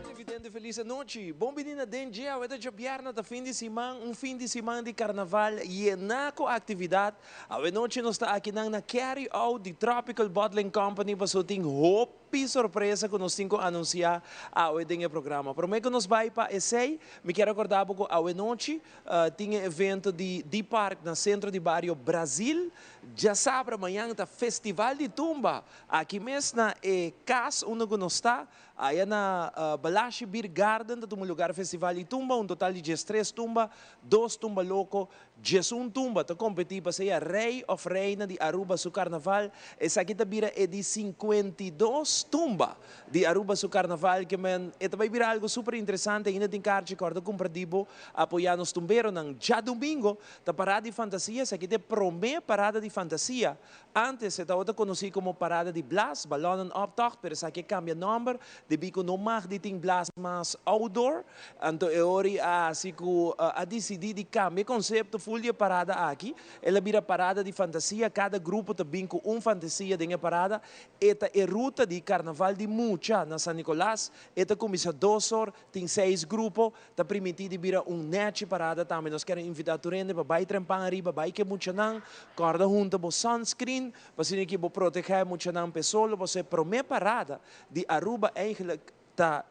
Televidente feliz anochi. Bon bini na Den Dje. Awe ta djabièrnè, ta fin di siman, un fin di siman di karnaval yená ku aktividat. Awe nochi nos ta akinan na Carry Out di Tropical Bottling Company pasobra tin hopi sorpresa ku nos tin ku anunsiá awe den e programa. Promé ku nos bai pa esei, mi kier rekordá bo ku awe nochi tin e evento di Di Park na Sentro di Bario Brazil. Djasabra mañan ta Festival di Tumba aki mes na e kas unda ku nos ta. Aya na Balashi Beer Garden ta tuma lugar Festival di Tumba, un total di 13 tumba, dos tumba loko, 11 tumba ta kompetí pa sea rei òf reina di Aruba su karnaval. Esaki ta bira e di 52 tumba di Aruba su karnaval ke men e ta bai bira algu super interesante. Ainda tin karchi kòrda kumpra di bo apoyá nos tumberonan. Djadumingo ta Parada di Fantasia, esaki ta e promé Parada di Fantasia. Antes e tabata konosí komo Parada di Blas, Ballonnen Optocht, pero esaki a kambia nòmber debí ku no mag di tin blas mas outdoor. Anto e ora a hasi ku a disidí di kambia e konsepto ful di e parada aki. El a bira Parada di Fantasia, kada grupo ta bin ku un fantasia den e parada. E ta e ruta di Karnaval di Mucha na San Nicolas. E ta kuminsá dos or, tin seis grupo. Ta primintí di bira un nèchi parada tambe. Nos kier invitá tur hende pa bai trempan ariba, bai ku e muchanan. Kòrda hunta bo sunscreen pa asina ki bo protegé e muchanan p'e solo, pasobra e promé parada di Aruba eigenlijk ta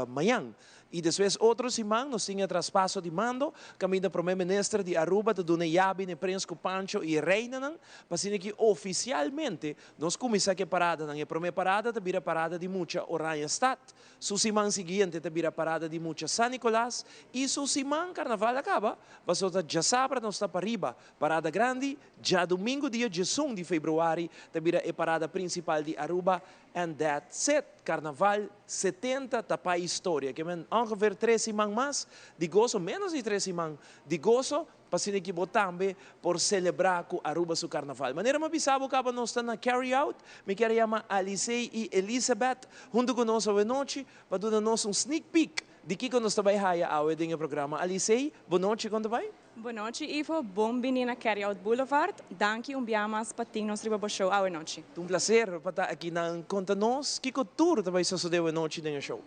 mañan. I despues otro siman nos tin e traspaso di mando, kaminda Promé Minister di Aruba ta duna e yabi na e Prins ku Pancho i e Reinanan, pa asina ki ofisialmente nos kuminsá ku e paradanan. E promé parada ta bira parada di mucha Oranjestad. Su siman siguiente ta bira parada di mucha San Nicolas y su siman carnaval a caba, pasobra ta djasabra nos ta pariba. Parada grandi, djadumingo dia 11 di februari ta bira e parada principal di Aruba and that's it! Carnaval 70 ta pa historia. Ke men ongeveer tres siman mas di goso, menos di tres siman di goso, Pa asina ki bo tambe por selebrá ku Aruba su karnaval. Manera mi a bisa bo kaba nos ta na Carry Out, mi kier a yama Alisey i Elizabeth huntu ku nos awe nochi pa duna nos un sneak peek di kiko nos ta bai haya awe den e programa. Alisey, bo nochi kon ta bai? Bo nochi Ivo, bon bini na Carry Out Boulevard. Danki un bia mas pa tin nos riba bo show awe nochi. Ta un plaser pa ta aki nan. Konta nos kiko tur ta bai sosodé awe nochi den e show.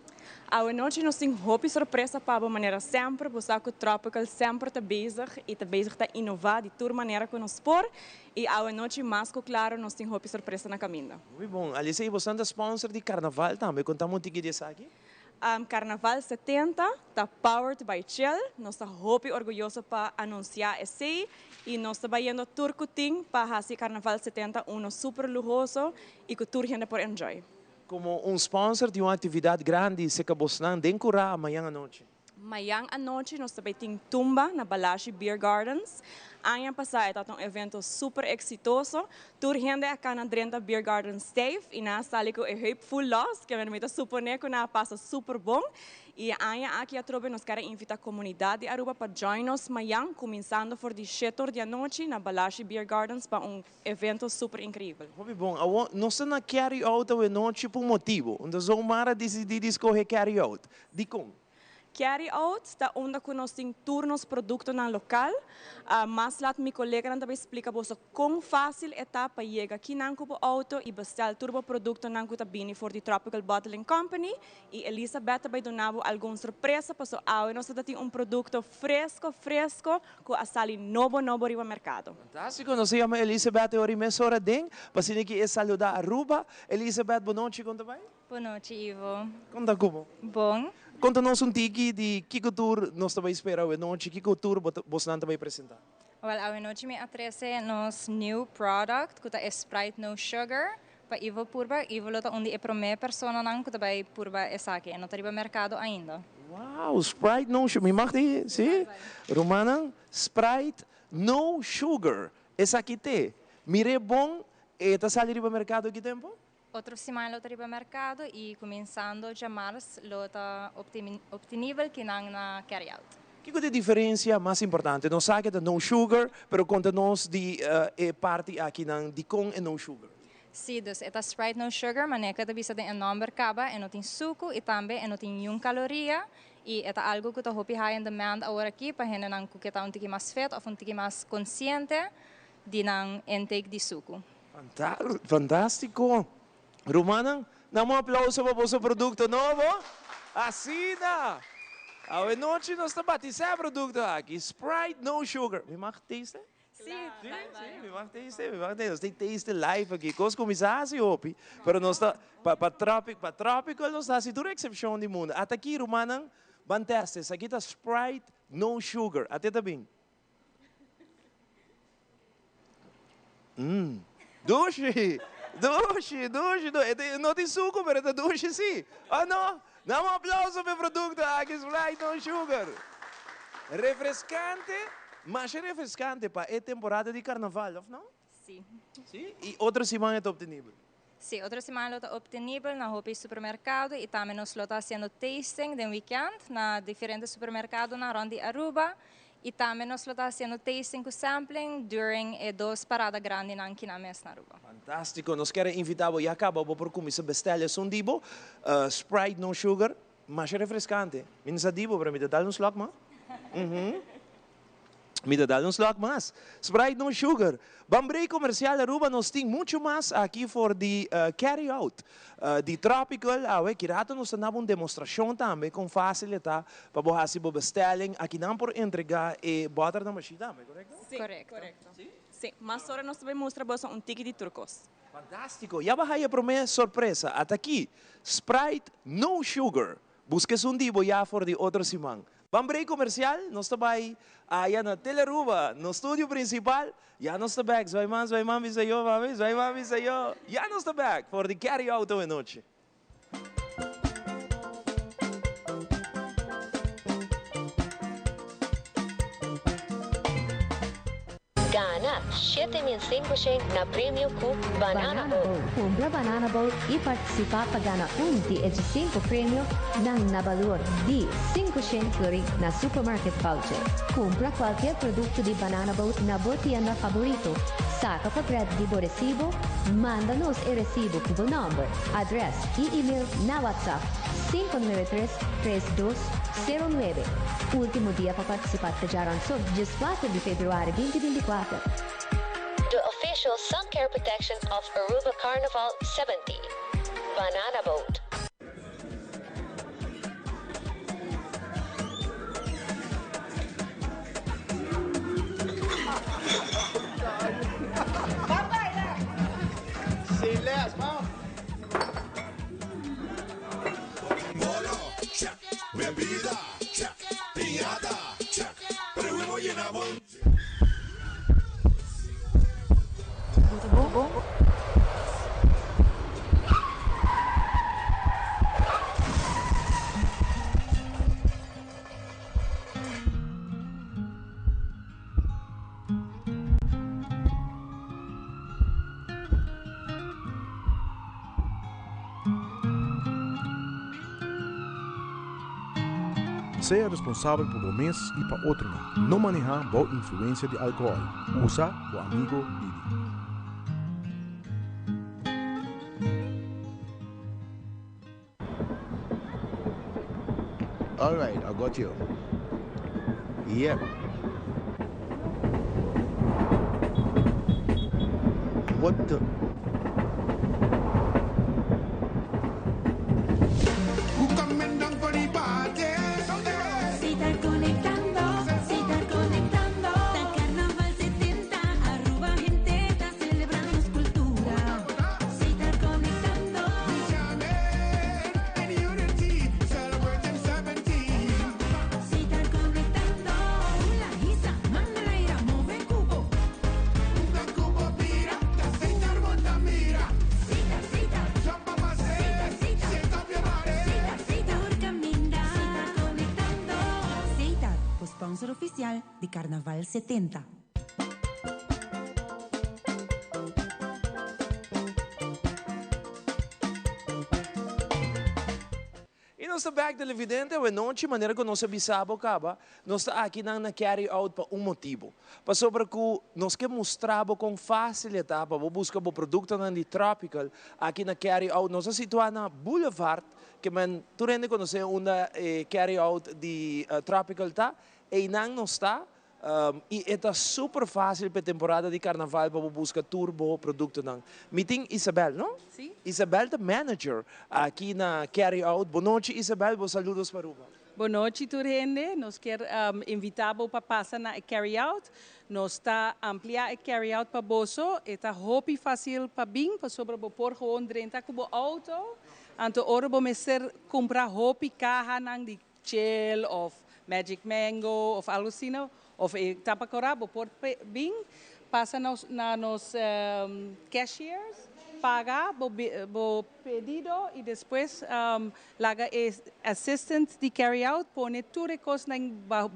Awe nochi nos tin hopi sorpresa pa bo manera semper, bo sa ku Tropical semper ta bezig i ta bezig ta inová di tur manera ku nos por i awe nochi mas ku klaro nos tin hopi sorpresa na kaminda. Hopi bon. Alicia, i bosan ta sponsor di Karnaval tambe, konta un tiki di esaki? Karnaval 70 ta powered by Chill, nos ta hopi orguyoso pa anunsiá esei i nos ta bayendo tur ku tin pa hasi Karnaval 70 uno super luhoso i ku tur hende por enjoy. Komo un sponsor di un aktividat grandi seka bosnan den kurá mañan anochi. Mañan anochi nos ta bay tin tumba na Balashi Beer Gardens. Aña pasá e tabata un evento super eksitoso. Tur hende a kana drenta Beer Gardens stijf i nan a sali ku e heup full los, ke mi ta suponé ku nan a pasa super bon. I e aña aki atrobe nos kier a invitá komunidat di Aruba pa join nos mañan kuminsando for di shetor di anochi na Balashi Beer Gardens pa un Evento super increibel. Hopi bon. Awor nos ta na carry out awe nochi pa un motibu. Unda Zomar a disidí di skohe carry out. Dikon? Carry out ta unda ku nos tin tur nos produktonan lokal. Mas lat mi koleganan ta bai splika boso kon fásil e ta pa yega kinan ku bo outo i bestèl tur bo produktonan ku ta bini for di Tropical Bottling Company. I Elisabeth ta bai duna bo algun sorpresa paso awe nos ta tin un produkto fresko fresko ku a sali nobo nobo riba merkado. Fantástiko, nos a yama Elisabeth e ora i mesora den pa asina ki e saluda Aruba. Elisabeth, bo nochi, kon ta bai? Bo nochi, Ivo. Kon ta ku bo? Bon. Konta nos un tiki di kiko tur nos ta bai spera awe nochi, kiko tur bo ta bosnan ta bai presentá? Wèl, awe nochi mi a trese nos new product ku ta e Sprite No Sugar pa Ivo purba. Ivo lo ta un di e promé personanan ku ta bai purba esaki. E no ta riba merkado ainda. Wow, Sprite No Sugar. Mi mag di, si? Rumannan, Sprite No Sugar. Esaki te. Mir'é bon, e ta sali riba merkado ki tempu? Otro siman lo ta riba mercado y cuminsando djamars lo ta obtenibel kinan na Carry Out. Kico ta e diferencia mas importante? Nos sa ke ta no sugar, pero conta nos di e parti akinan dicon e no sugar. Si, dus e ta Sprite no sugar, manera cu e ta bisa den e nomber caba, e no tin sucu y tambe e no tin niun caloria y e ta algo cu ta hopi high in demand awor aki pa hendenan cu ke ta un tiki mas fit of un tiki mas consciente di nan intake di sucu. Fantástiko! Rumannan, dam un aplauso pa boso produkto nobo. Asina! Awe nochi nos ta batisá e produkto aki, Sprite No Sugar. Mi mag taste? Sí, Sí, sí, mi mag taste, mi mag taste. Nos tin taste live aki. Kos kuminsá hasi hopi, pero nos ta, pa, pa tropic, pa tropical nos ta hasi tur eksepshon di mundu. Ata aki, rumannan, ban teste. Esaki ta Sprite No Sugar. Ate ta bin. Mm. Dushi! Dushi, dushi, du e no tin suku, pero e ta dushi si. Oh no? Dam un aplauso pa e produkto aki, Sprite No Sugar. Refreskante, masha refreskante pa e temporada di karnaval, of no? Si. Si? I otro siman e ta obtenibel? Si, otro siman lo ta obtenibel na hopi supermerkado i tambe nos lo ta hasiendo tasting den weekend na diferente supermerkadonan rond di Aruba i tambe nos lo ta hasiendo tasting ku sampling during e dos parada grandinan kinan mes na Aruba. Fantástiko! Nos kier a invitá bo ya kaba bo por kuminsá bestèl esun di bo, Sprite no sugar, masha refreskante. Mi no sa di bo pero mi ta dal un slòk mas. Mi ta dal un slok mas. Sprite no sugar. Ban break comercial Aruba nos tin mucho mas aki for di carry out di Tropical awe ki rato nos ta naba un demostracion tambe con facil e ta pa bo haci bo bestelling aki nan por entrega e boter na mashi tambe corecto? Si, corecto. Si, mas ora nos ta bay mustra boso un tiki di tur cos. Fantastico, ya bo a haya e prome sorpresa ata aki Sprite no sugar. Busca esun di bo ya for di otro siman. Ban break comercial, nos ta bay aya na Telearuba, nos studio principal. Ya nos ta back, zwai man, zwai man bisa yo, mami, zwai man bisa yo. Ya nos ta back for di Carry Out awe nochi. Gana 7500 na premio cu Banana Boat. Cumpra Banana Boat y participa pa gana un di e 5 premio nan na balor di 500 florin na supermarket voucher. Cumpra cualkier producto di Banana Boat na bo tienda favorito. Saca portret di bo recibo, manda nos e recibo cu bo nomber, adres y email na WhatsApp 593 3209. Ultimo dia pa participa ta djaranson, 14 di februari 2024. The official sun care protection of Aruba Carnival 70. Banana Boat. Sea responsabel pa bo mes y pa otronan. No maneha bou influencia di alcohol. Usa bo amigo Didi. Alright, I got you. Yep. What the? Sponsor oficial di Carnaval 70. nos ta bek televidente, awe nochi manera ku nos a bisa bo kaba, nos ta akinan na Carry Out pa un motibu. Pasobra ku nos ke mustra bo kon fásil e ta pa bo buska bo produktonan di Tropical aki na Carry Out. Nos a situá na Boulevard, ke men tur hende konosé unda e Carry Out di Tropical ta. Einan nos ta. I e ta super fácil p'e temporada di carnaval pa bo busca tur bo productonan. Mi tin Isabel, no? Sí. Isabel ta manager aki na Carry Out. Bo nochi Isabel, bo saludos pa Aruba. Bo nochi tur hende. Nos kier invita bo pa pasa na e Carry Out. Nos ta amplia e Carry Out pa boso. E ta hopi fácil pa bin pasobra bo por gewoon drenta cu bo auto. Anto ora bo mester cumpra hopi cahanan di Chill of Magic Mango of algo asina of e tapa cora bo por bin pasa na nos cashiers paga bo bo pedido y despues laga e assistant di carry out pone tur e cos na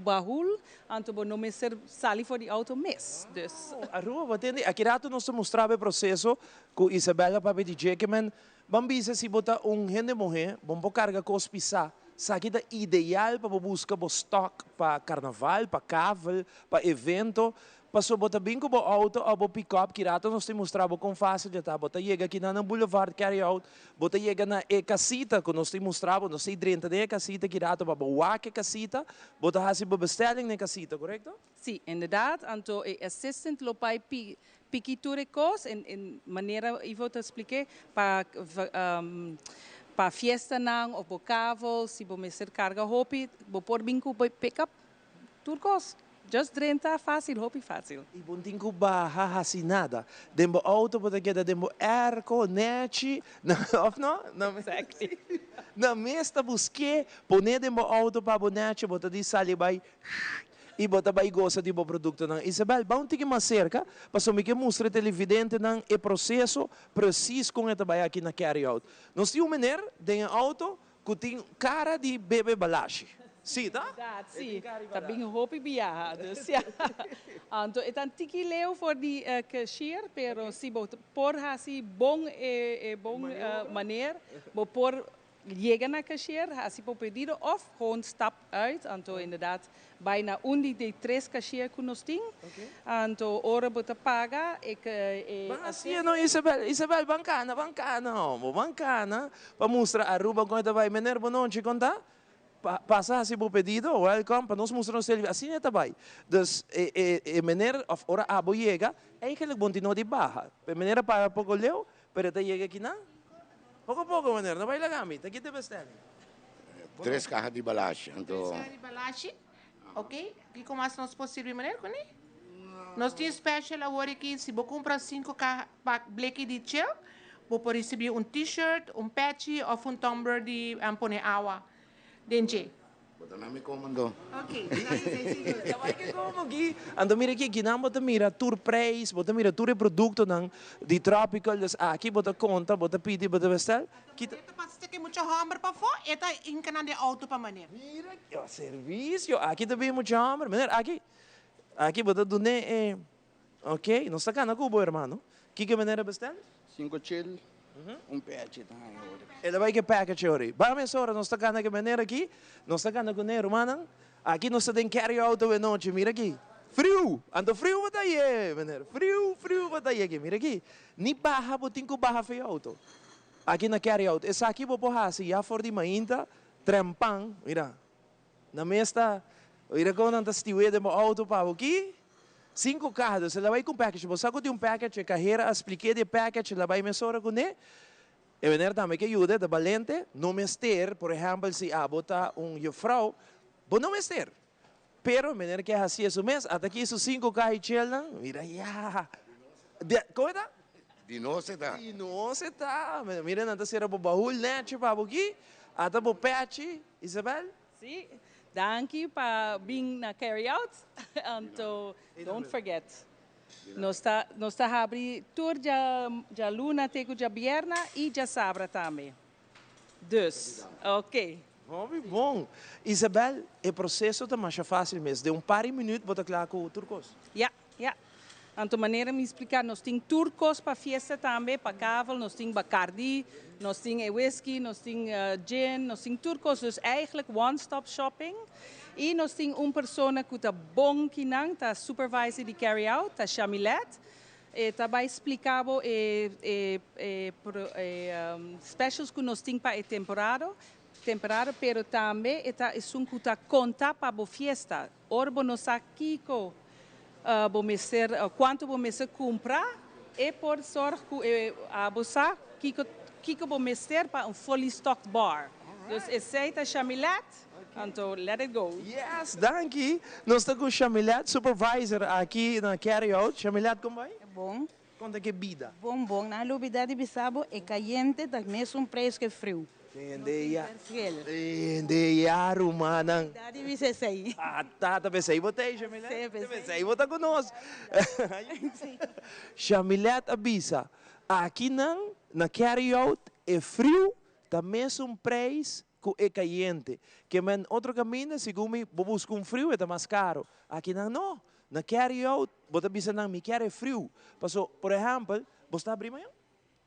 bahul anto bo no mester sali for di auto mes dus. Aruba bo tende aki rato nos ta mustra bo e proceso cu Isabella papia di Jekemen. Ban bisa si bo ta un hende muhé, bo por karga kos pisá. Esaki ta ideal pa bo buska bo stock pa karnaval, pa kavel, pa evento. Paso bo ta bin ku bo outo òf bo pikòp, ki rato nos tin mustra bo kon fásil dja ta. Bo ta yega kinan na Boulevard Carry Out, bo ta yega na e kasita ku nos tin mustra bo. Nos tin drenta den e kasita ki rato pa bo wak e kasita. Bo ta hasi bo bestelling na e kasita, korekto? Sí, inderdaad. Anto e assistant lo bai Piki tur e kos en en manera Ivo ta splik'é pa pa fiestanan of bo kavel si bo mester karga hopi bo por bin ku bo pick up tur kos just drenta fácil hopi fácil. I bo tin ku baha hasi nada den bo auto bo ta keda den bo airco nechi na of no? Exactly. Na mes ta busk'é pone den bo auto pa bo nechi bo ta di sali bai I bo ta bai gosa di bo produktonan. Isabel, ba un tiki mas serka, pasobra mi ke mustra e televidentenan e proseso presis kon e ta bai aki na Carry Out. Nos tin un meneer den e outo ku tin kara di bebe balashi. Si, ta? Inderdaad, si. Ta bin hopi biaha, dus ya. Anto e ta un tiki leu for di cashier, pero si bo por hasi bon e bon maneer, bo por Yega na cashier, haci bo pedido of gewoon stap uit. Anto inderdaad bay na un di de tres cashier cu nos tin. Anto ora bo ta paga e e. Ban hacié no Isabel, Isabel ban cana, ban cana hombo, ban cana pa mustra Aruba con e ta bay. Meneer bonochi con ta? Pa pasa haci bo pedido, welcome, pa nos mustra nos televi, asina e ta bay. Dus e e e meneer of ora abo yega, eigenlijk bo no tin no di baha. E meneer a para poco leu, pero e ta yega kinan. Poko poko meneer, no bai laga mi, ta kita bestelling. Tres kaha di balashi, anto. Tres kaha di balashi, ok. Kiko mas nos por sirbi meneer ku ne? Nos tin special awor aki, si bo kumpra sinku kaha pak bleki di chel, bo por risibi un t-shirt, un pechi òf un tumbler di pone awa den dje. Bo ta na mi komando. Ok, Ta bai ke komo aki. Anto mira aki, kinan bo ta mira tur prijs, bo ta mira tur e produktonan di Tropical. Dus aki bo ta konta, bo ta pidi, bo ta bestel. Kita. E ta pasa ta ke mucha hòmber pafó, e ta hinka nan den outo pa maner. Mira ki servisio, aki ta bin mucha hòmber. Meneer, aki, aki bo ta dun'é e. Ok, nos ta gana ku bo hermano. Kiko meneer a bestel? Cinco chil, un pechi ta haña ora. E ta bai ke package ora. Ba mesora nos ta gana ke meneer aki. Nos ta gana ku ne rumannan. Aki nos ta den carry out awe nochi. Mira aki. Friu! Anto friu bo ta ye, meneer. Friu, friu bo ta ye aki. Mira aki. Ni baha bo tin ku baha for e auto. Aki na carry out. Esaki bo por hasi ya for di mainta, trempan. Mira. Na mes ta mira kon nan ta stiwé den bo auto pa bo ki sinku kaha dus el a bai ku un package bo sa ku tin un package e kahera a spliké di e package el a bai mesora kuné e meneer tambe ke yuda e ta balente no mester por ehèmpel si abo ta un jufrou bo no mester pero e meneer ke hasié su mes ata ki su sinku kaha i chelnan mira ya kon e ta? Di nos e ta. Di nos e ta mira nan ta sera bo bahul nèchi pa bo ki ata bo pèchi. Isabel? Sí, danki pa bin na Carry Out. Anto don't forget, nos ta nos ta habri tur djaluna te ku djabierna i djasabra tambe. Dus, ok. Hopi bon. Isabel, e proseso ta masha fásil mes. Den un par di minüt bo ta kla ku tur kos. Ya, ya. Anto manera mi splica, nos tin tur cos pa fiesta tambe, pa kavel, nos tin Bacardi, nos tin e whisky, nos tin gin, nos tin tur cos. Dus eigenlijk one-stop shopping. Y nos tin un persona cu ta bon kinan, ta supervisor di carry out, ta Shamilet. E ta bay splica bo e specials cu nos tin pa e temporada, pero tambe e ta esun cu ta conta pa bo fiesta. Ora bo no sa kico bo mester, cuanto bo mester cumpra, e por zorg cu abo sa kico kico bo mester pa un fully stocked bar. Dus esey ta Shamilet, anto let it go. Yes, danki. Nos ta cu Shamilet, supervisor aki na Carry Out. Shamilet, con ta bay? Bon. Con ta cu bida? Bon, bon. Na lubida di bisa bo, e cayente ta mesun prijs cu friu. Tende ya. Tende ya, rumannan. Di bisa esey. Ah, ta pesey bo t'ey, Shamilet. Si, pesey. Pesey bo ta cu nos. Shamilet a bisa, aki nan, na Carry Out, e friu ta mesun prijs cu e cayente. Kiermen otro caminda, segun mi, bo busca un friu, ta mas caro. Aki nan no. Na Carry Out, bo ta bisa nan, mi kier friu. Paso, por ehempel, bo ta habri mañan?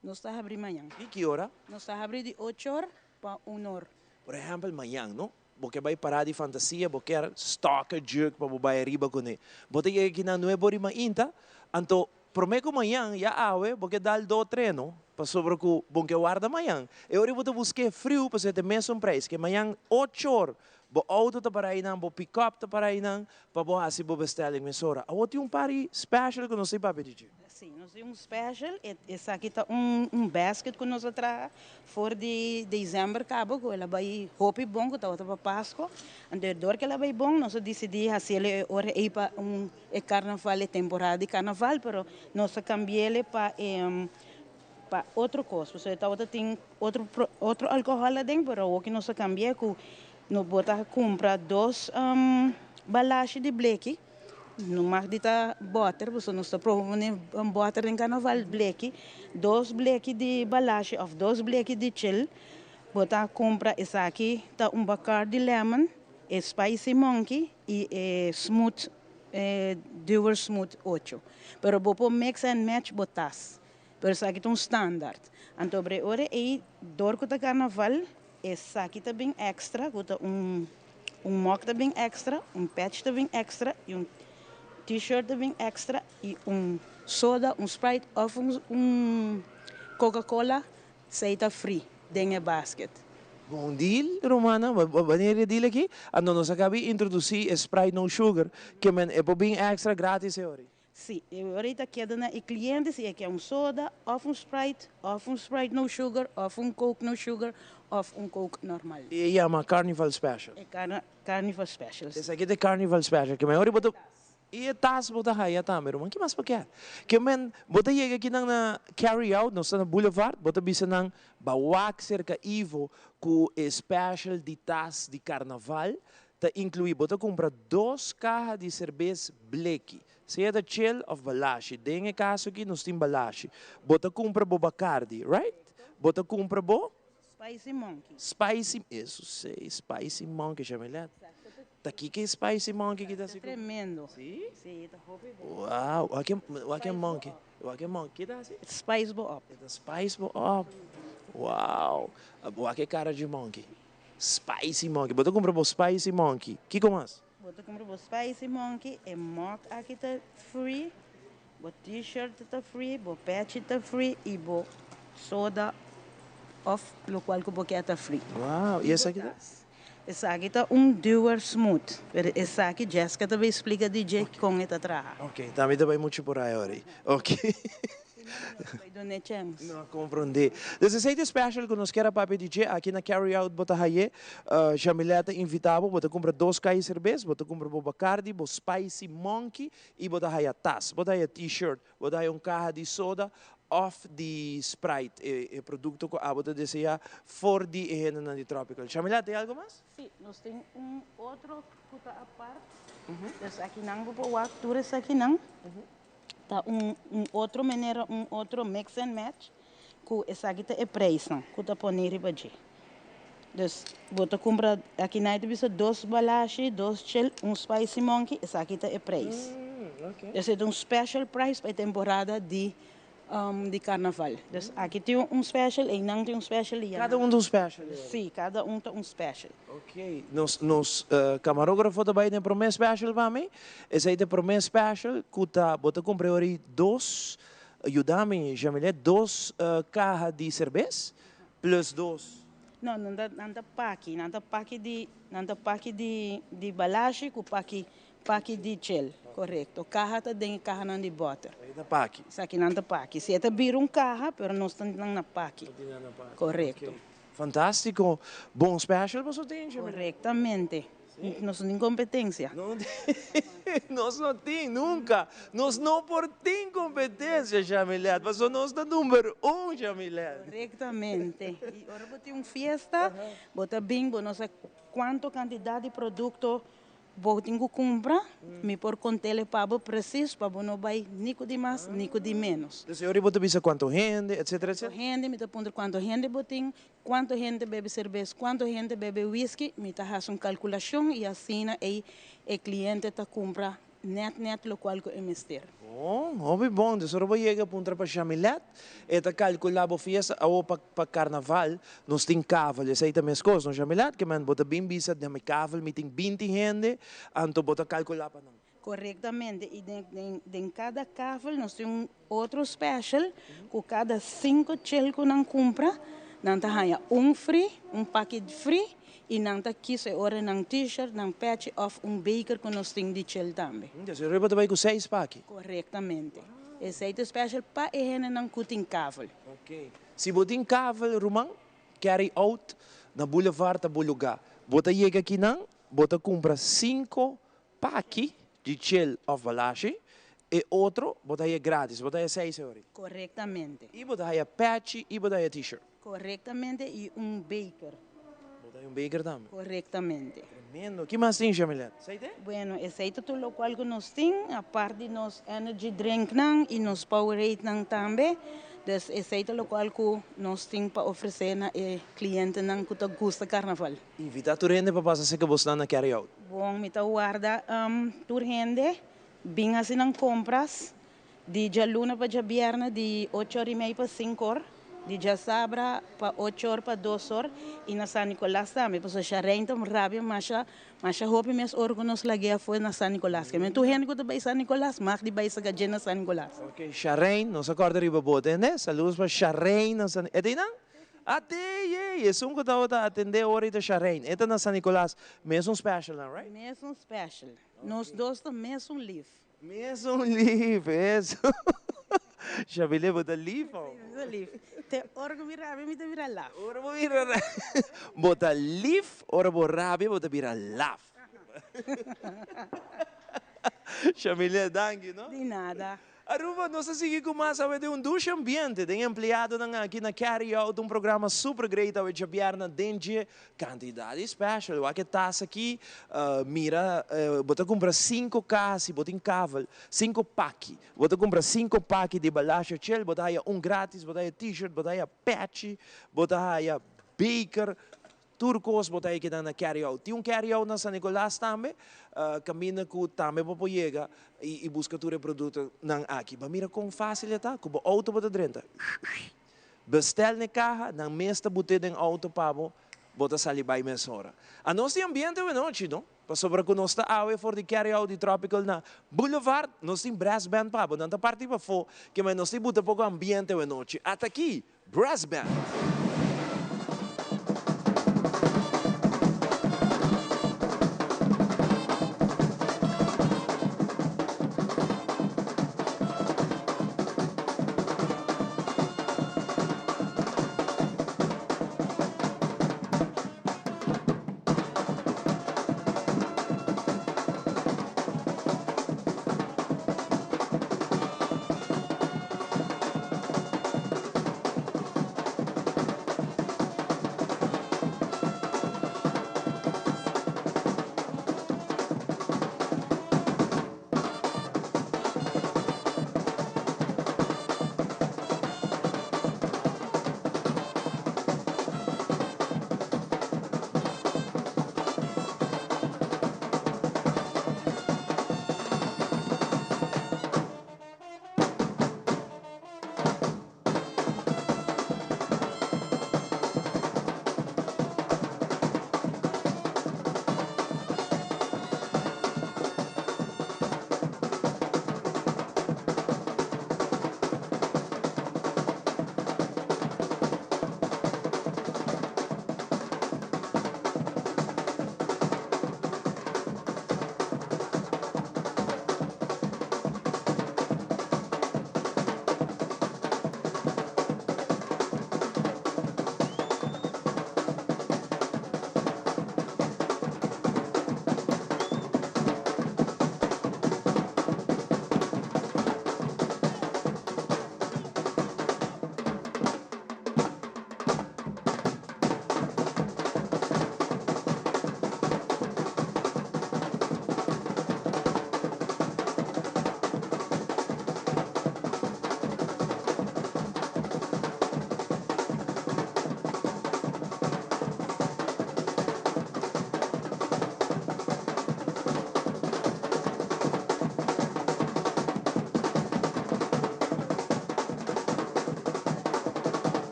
Nos ta habri mañan. Y ki ora? Nos ta habri di 8 or pa 1 or. Por ehempel, mañan, no? Bo kier bay parada di fantasia, bo kier stock a jug pa bo bay ariba cune. Bo ta yega aki na 9 or mainta, anto prome cu mañan, ya awe, bo kier dal dos treno, pasobra cu bo kier warda mañan. E ora bo ta busca friu pa e mesun prijs, cu mañan 8 or, bo auto ta para einan, bo pick-up ta para einan, pa bo hasi bo bestelling mesora. Awo tin un party special cu nos tin pa pidi. Si, nos tin un special. Esaki ta un basket cu nos a traha for di december caba, cu el a bay hopi bon, cu tabata pa Pasco. Anto, door cu el a bay bon, nos a dicidi haci ora ey pa un e carnaval, e temporada di carnaval, pero nos a cambi'e pa otro cos. So, tabata tin otro alcohol aden, pero awor nos a cambia cu nos bo ta cumpra dos balashi di bleki. No mag di ta boter, bo no ta propone un boter den carnaval bleki, dos bleki di balashi of dos bleki di chill. Bo ta cumpra esaki ta un Bacardi Lemon, e Spicy Monkey y e Smooth Dewar Smooth 8. Pero bo por mix and match bo tas. Pero esaki ta un standard. Anto bre ora e door cu ta carnaval, esaki ta bin extra, cu ta un mug ta bin extra, un patch ta bin extra y un t-shirt ta bin extra y un soda, un Sprite of un Coca-Cola, esey ta free den e basket. Bon deal, Romana. Wanneer e deal aki? Anto nos a caba di introduci Sprite No Sugar, kiermen e por bin extra gratis awor. Si, awor keda na e cliente si e kier un soda, of un Sprite, of un Sprite No Sugar, of un Coke No Sugar, of un Coke normal. E yama Carnival Special. E Carnival Special. Esaki ta Carnival Special. Kiermen awor bo ta E tas bo ta haya tambe, ruman. Kico mas bo kier? Kiermen bo ta yega aki na Carry Out, nos ta na Boulevard, bo ta bisa nan bay wak cerca Ivo cu e special di tas di carnaval, ta inclui, bo ta cumpra dos caha di cerbes bleki. Sea ta chill of balashi. Den e caso aki nos tin balashi. Bo ta cumpra bo Bacardi, right? Bo ta cumpra bo Spicy Monkey. Spicy, esey si, Spicy Monkey, Jamilet. Ta kico Spicy Monkey cu ta asina? Tremendo. Si? Si, ta hopi bon. Wow, wak monkey. Wak monkey ta asina? Spice bo up. Spice bo up. Wow. Wak cara di monkey. Spicy Monkey. Bo ta cumpra bo Spicy Monkey. Kico mas? Bo ta cumpra bo Spicy Monkey, e mug aki ta free, bo t-shirt ta free, bo patch ta free y bo soda of locual cu bo kier ta free. Wow, y esaki ta? Esaki ta un Dewar Smooth. Pero esaki Jessica ta bay splica DJ con e ta traha. Ok, tambe ta bay mucho por ey awor. Ok. Bay duna chance. No, comprende. Dus esey ta special cu nos kier papia DJ aki na Carry Out bo ta haye. Jamilet ta invita bo, bo ta cumpra dos caha cerbes, bo ta cumpra bo Bacardi, bo Spicy Monkey y bo ta haya tas, bo ta haya t-shirt, bo ta haya un caha di soda of di Sprite, e producto cu abo ta desea for di e hendenan di Tropical. Jamilet, tin algo mas? Si, nos tin un otro cu ta apart. Dus aki nan bo por wak tur esaki nan. Ta un otro manera, un otro mix and match cu esaki ta e prijs nan, cu ta pone riba dje. Dus bo ta cumpra aki nan ta bisa dos balashi, dos chill, un Spicy Monkey, esaki ta e prijs. Dus e ta un special price pa e temporada di di carnaval. Dus aki tin un special, eynan tin un special y Cada un ta un special? Si, cada un ta un special. Ok, nos nos camarógrafo ta bay den prome special pa mi. Esey ta e prome special cu ta, bo ta cumpra ori dos, yuda mi Jamilet, dos caha di cerbes plus dos. No, nan ta nan ta paki, nan ta paki di nan ta paki di di balashi cu paki paki di chel, corecto. Caha ta den e cahanan di boter. Esaki ta paki. Esakinan ta paki. Si e ta bira un caha, pero nos ta nan na paki. Ta tin nan na paki. Corecto. Fantastico. Bon special boso tin, Jimmy. Corectamente. Nos no tin competencia. Nos no tin, nunca. Nos no por tin competencia, Jamilet, pasobra nos ta number un, Jamilet. Corectamente. Y ora bo tin un fiesta, bo ta bin, bo no sa cuanto cantidad di producto Bo tin ku kumpra, mi por kont'el e pa bo presis pa bo no bai ni ku di mas ni ku di ménos. Entonces e ora bo ta bisa kuantu hende, etcetera, etcetera. Kuantu hende, mi ta puntra kuantu hende bo tin, kuantu hende bebe serbes, kuantu hende bebe whisky, mi ta hasi un kalkulashon i asina ei e kliente ta kumpra nèt nèt lokual ku e mester. Bon, hopi bon. Entonces ora bo yega puntra pa Shamilet, e ta calcula bo fiesta. Awo pa pa carnaval nos tin kavel, esey ta mescos no Shamilet? Ke men bo ta bin bisa den mi kavel mi tin binti hende, anto bo ta calcula pa nan. Correctamente, y den den den cada kavel nos tin un otro special cu cada cinco chel cu nan cumpra, nan ta haya un free, un paki free, y nan ta kies e ora nan t-shirt, nan pechi of un beker cu nos tin di chel tambe. Dus e ora bo ta bay cu seis paki? Correctamente. Esey ta special pa e hendenan cu tin kavel. Ok. Si bo tin kavel, ruman, carry out na Boulevard ta bo lugar. Bo ta yega akinan, bo ta cumpra cinco paki di chel of balashi, e otro bo ta haya gratis, bo ta haya seis euro. Correctamente. Y bo ta haya pechi y bo ta haya t-shirt. Correctamente y un beker. Bo ta haya un beker tambe. Correctamente. Tremendo. Ki mas tin, Jamilet? Esey te? Bueno, esey ta tur locual cu nos tin, apart di nos energy drinknan y nos Poweradenan tambe. Dus esey ta locual cu nos tin pa ofrece na e clientenan cu ta gusta carnaval. Invita tur hende pa pasa seca bosnan na carry out. Bon, mi ta warda tur hende bin haci nan compras di djaluna pa djabierne di ocho or y mei pa cinco or, di djasabra pa ocho or pa dos or y na San Nicolas tambe, pasobra Sharijn ta rabia masha masha hopi mes ora cu nos lag'e afo na San Nicolas. Ke men tur hende cu ta bay San Nicolas mag di bay saca dje na San Nicolas. Ok, Sharijn, nos a corda riba bo, tende? Saludos pa Sharijn na San, e ta eynan? Ate yey! Esun cu tabata atende ora y ta Sharijn. E ta na San Nicolas. Mesun special nan, right? Mesun special. Nos dos ta mesun lief. Mesun lief, eso. Shabile, bo ta lief oh. Mi ta lief. Te ora cu mi rabia mi ta bira laf. Ora bo bira Bo ta lief, ora bo rabia bo ta bira laf. Shabile, danki no. Di nada. Aruba, nos ta sigui cu mas awe den un dushi ambiente den empleadonan aki na Carry Out, un programa super great awe djabièrnè den dje cantidad di special. Wak e tas aki, mira, bo ta cumpra cinco casi, bo tin kavel, cinco paki. Bo ta cumpra cinco paki di Balasha Chill, bo ta haya un gratis, bo ta haya t-shirt, bo ta haya pechi, bo ta haya beker. Tur kos bo ta e keda na carry out. Tin un carry out na San Nicolas tambe, kaminda ku tambe bo por yega i buska tur e produktonan aki. Bo a mira kon fásil e ta? Ku bo outo bo ta drenta, bestel na e kaha, nan mes ta but'é den outo pa bo, bo ta sali bai mesora. Anos tin ambiente awenochi, no? Pasobra ku nos ta awe for di carry out di Tropical na Boulevard, nos tin brass band pa bo. Nan ta parti pafó, ke men nos tin buta poko ambiente awenochi. Ata aki! Brass Band.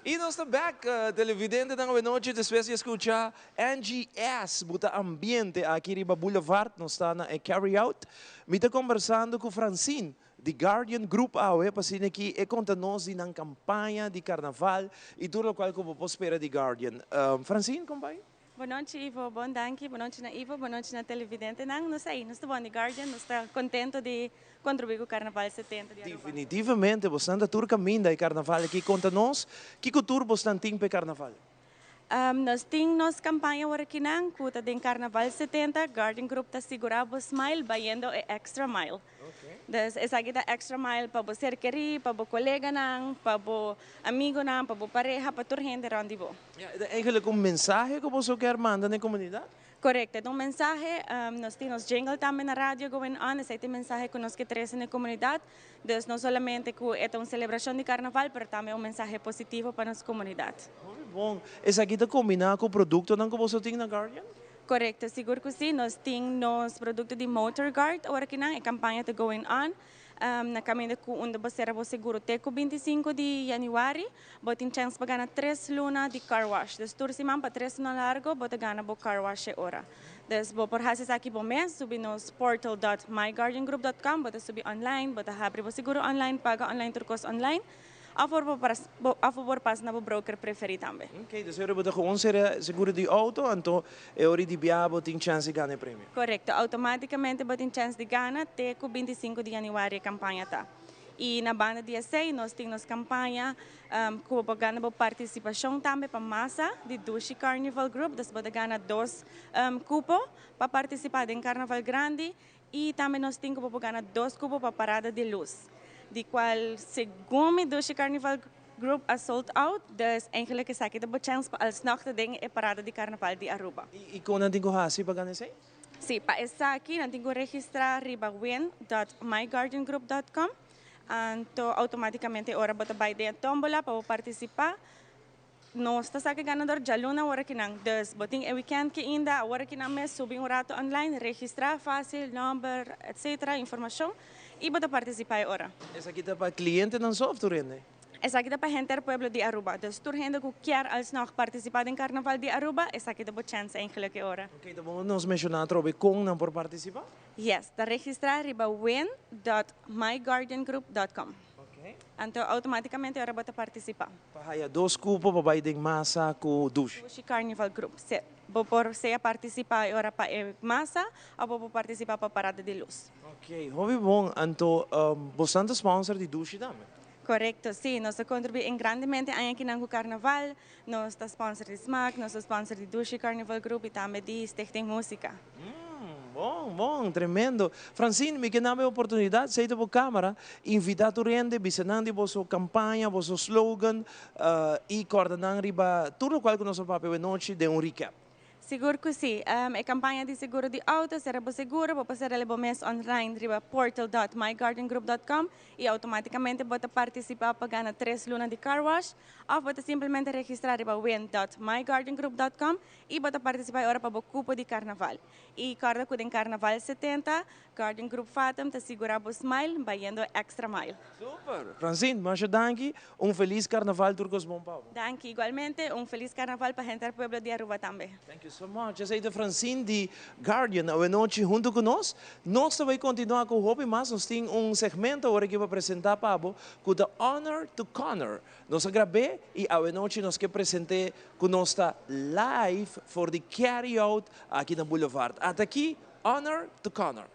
Y nos ta back, televidentenan, awe nochi despues di scucha NGS buta ambiente aki riba Boulevard. Nos ta na e Carry Out. Mi ta conversando cu Francine di Guardian Group awe pa asina aki e conta nos di nan campaña di carnaval y tur locual cu bo por spera di Guardian. Francine, con bay? Bon nochi, Ivo. Bon danki. Bon nochi na Ivo. Bon nochi na televidentenan. Nos ey, nos ta bon di Guardian. Nos ta contento di contribui cu Carnaval 70 di Aruba. Definitivamente, bosnan ta tur caminda e carnaval aki. Conta nos, kico tur bosnan tin p'e carnaval? Nos tin nos campaña awor akinan cu ta den Carnaval 70. Guardian Group ta sigura bo smile bayendo e extra mile. Dus esaki ta extra mile pa bo ser keri, pa bo coleganan, pa bo amigonan, pa bo pareha, pa tur hende rond di bo. Ja, e ta eigenlijk un mensahe cu boso kier manda na e comunidad? Correcto, e ta un mensahe. Nos tin nos jingle tambe na radio going on. Esey ta e mensahe cu nos ke trece na e comunidad. Dus no solamente cu e ta un celebracion di carnaval, pero tambe un mensahe positivo pa nos comunidad. Hopi bon. Esaki ta combina cu productonan cu boso tin na Guardian? Correcto, sigur cu si. Nos tin nos producto di Motorguard ora ki nan e campaña ta going on. Na caminda cu unda bo cera bo seguro te cu 25 di januari, bo tin chance pa gana tres luna di car wash. Dus tur siman pa 3 luna largo bo ta gana bo car wash e ora. Dus bo por haci esaki bo mes, subi nos portal.myguardiangroup.com, bo ta subi online, bo ta habri bo seguro online, paga online, tur cos online. Of bo por of bo por pasa na bo broker preferi tambe. Ok, dus ora bo ta gewoon cera seguro di auto, anto e ora di biaha bo tin chance di gana e premio. Correcto, automaticamente bo tin chance di gana te cu 25 di januari e campaña ta. Y na banda di esey nos tin nos campaña cu bo por gana bo participacion tambe pa masa di Dushi Carnival Group, dus bo ta gana dos cupo pa participa den Carnaval Grandi. Y tambe nos tin cu bo por gana dos cupo pa Parada di Luz, di cual segun mi Dushi Carnival Group a sold out, dus eigenlijk esaki ta bo chance pa alsnog ta den e Parada di Carnaval di Aruba. Y con nan tin cu haci pa gana esey? Si, pa esaki nan tin cu registra riba win.myguardiangroup.com, anto automaticamente ora bo ta bay den e tombola pa bo participa. Nos ta sa ke ganador djaluna awor akinan. Dus bo tin e weekend ki inda awor akinan mes subi un rato online, registra facil, nomber, etc. Informacion y bo ta participa e ora. Esaki ta pa clientenan so of tur hende? Esaki ta pa henter pueblo di Aruba. Dus tur hende cu kier alsnog participa den Carnaval di Aruba, esaki ta bo chance eigenlijk e ora. Ok, ta bon nos menciona atrobe con nan por participa? Yes, ta registra riba win dot myguardiangroup dot com. Anto automaticamente ora bo ta participa. Pa haya dos cupo pa bay den masa cu Dushi. Dushi Carnival Group. Se bo por sea participa e ora pa e masa of bo por participa pa Parada di Luz. Ok, hopi bon. Anto bosan ta sponsor di Dushi tambe? Correcto, si. Nos ta contribui en grandemente aña akinan cu Carnaval. Nos ta sponsor di Smaak, nos ta sponsor di Dushi Carnival Group y tambe di Stichting Musica. Bon, bon, tremendo. Francine, mi ke naba e oportunidad, seita bo camera, invita tur hende, bisa nan di boso campaña, boso slogan, y corda nan riba tur locual cu nos a papia awe nochi den un recap. Sigur cu si. E campaña di seguro di auto, Cera Bo Seguro, bo por cera'le bo mes online riba portal.myguardiangroup.com y automaticamente bo ta participa pa gana tres luna di car wash of bo ta simplemente registra riba win.myguardiangroup.com y bo ta participa e ora pa bo cupo di carnaval. Y corda cu den Carnaval 70, Guardian Group Fatum ta sigura bo smile bayendo extra mile. Super! Francine, masha danki. Un feliz carnaval tur cos bon pa bo. Danki. Igualmente un feliz carnaval pa henter pueblo di Aruba tambe. Thank you so much. Esey ta Francine di Guardian awe nochi hunto cu nos. Nos ta bay continua cu hopi mas. Nos tin un segmento awor aki pa presenta pa bo cu ta Honor to Connor. Nos a grab'é y awe nochi nos ke present'é cu nos ta live for di Carry Out aki na Boulevard. Ata aki Honor to Connor.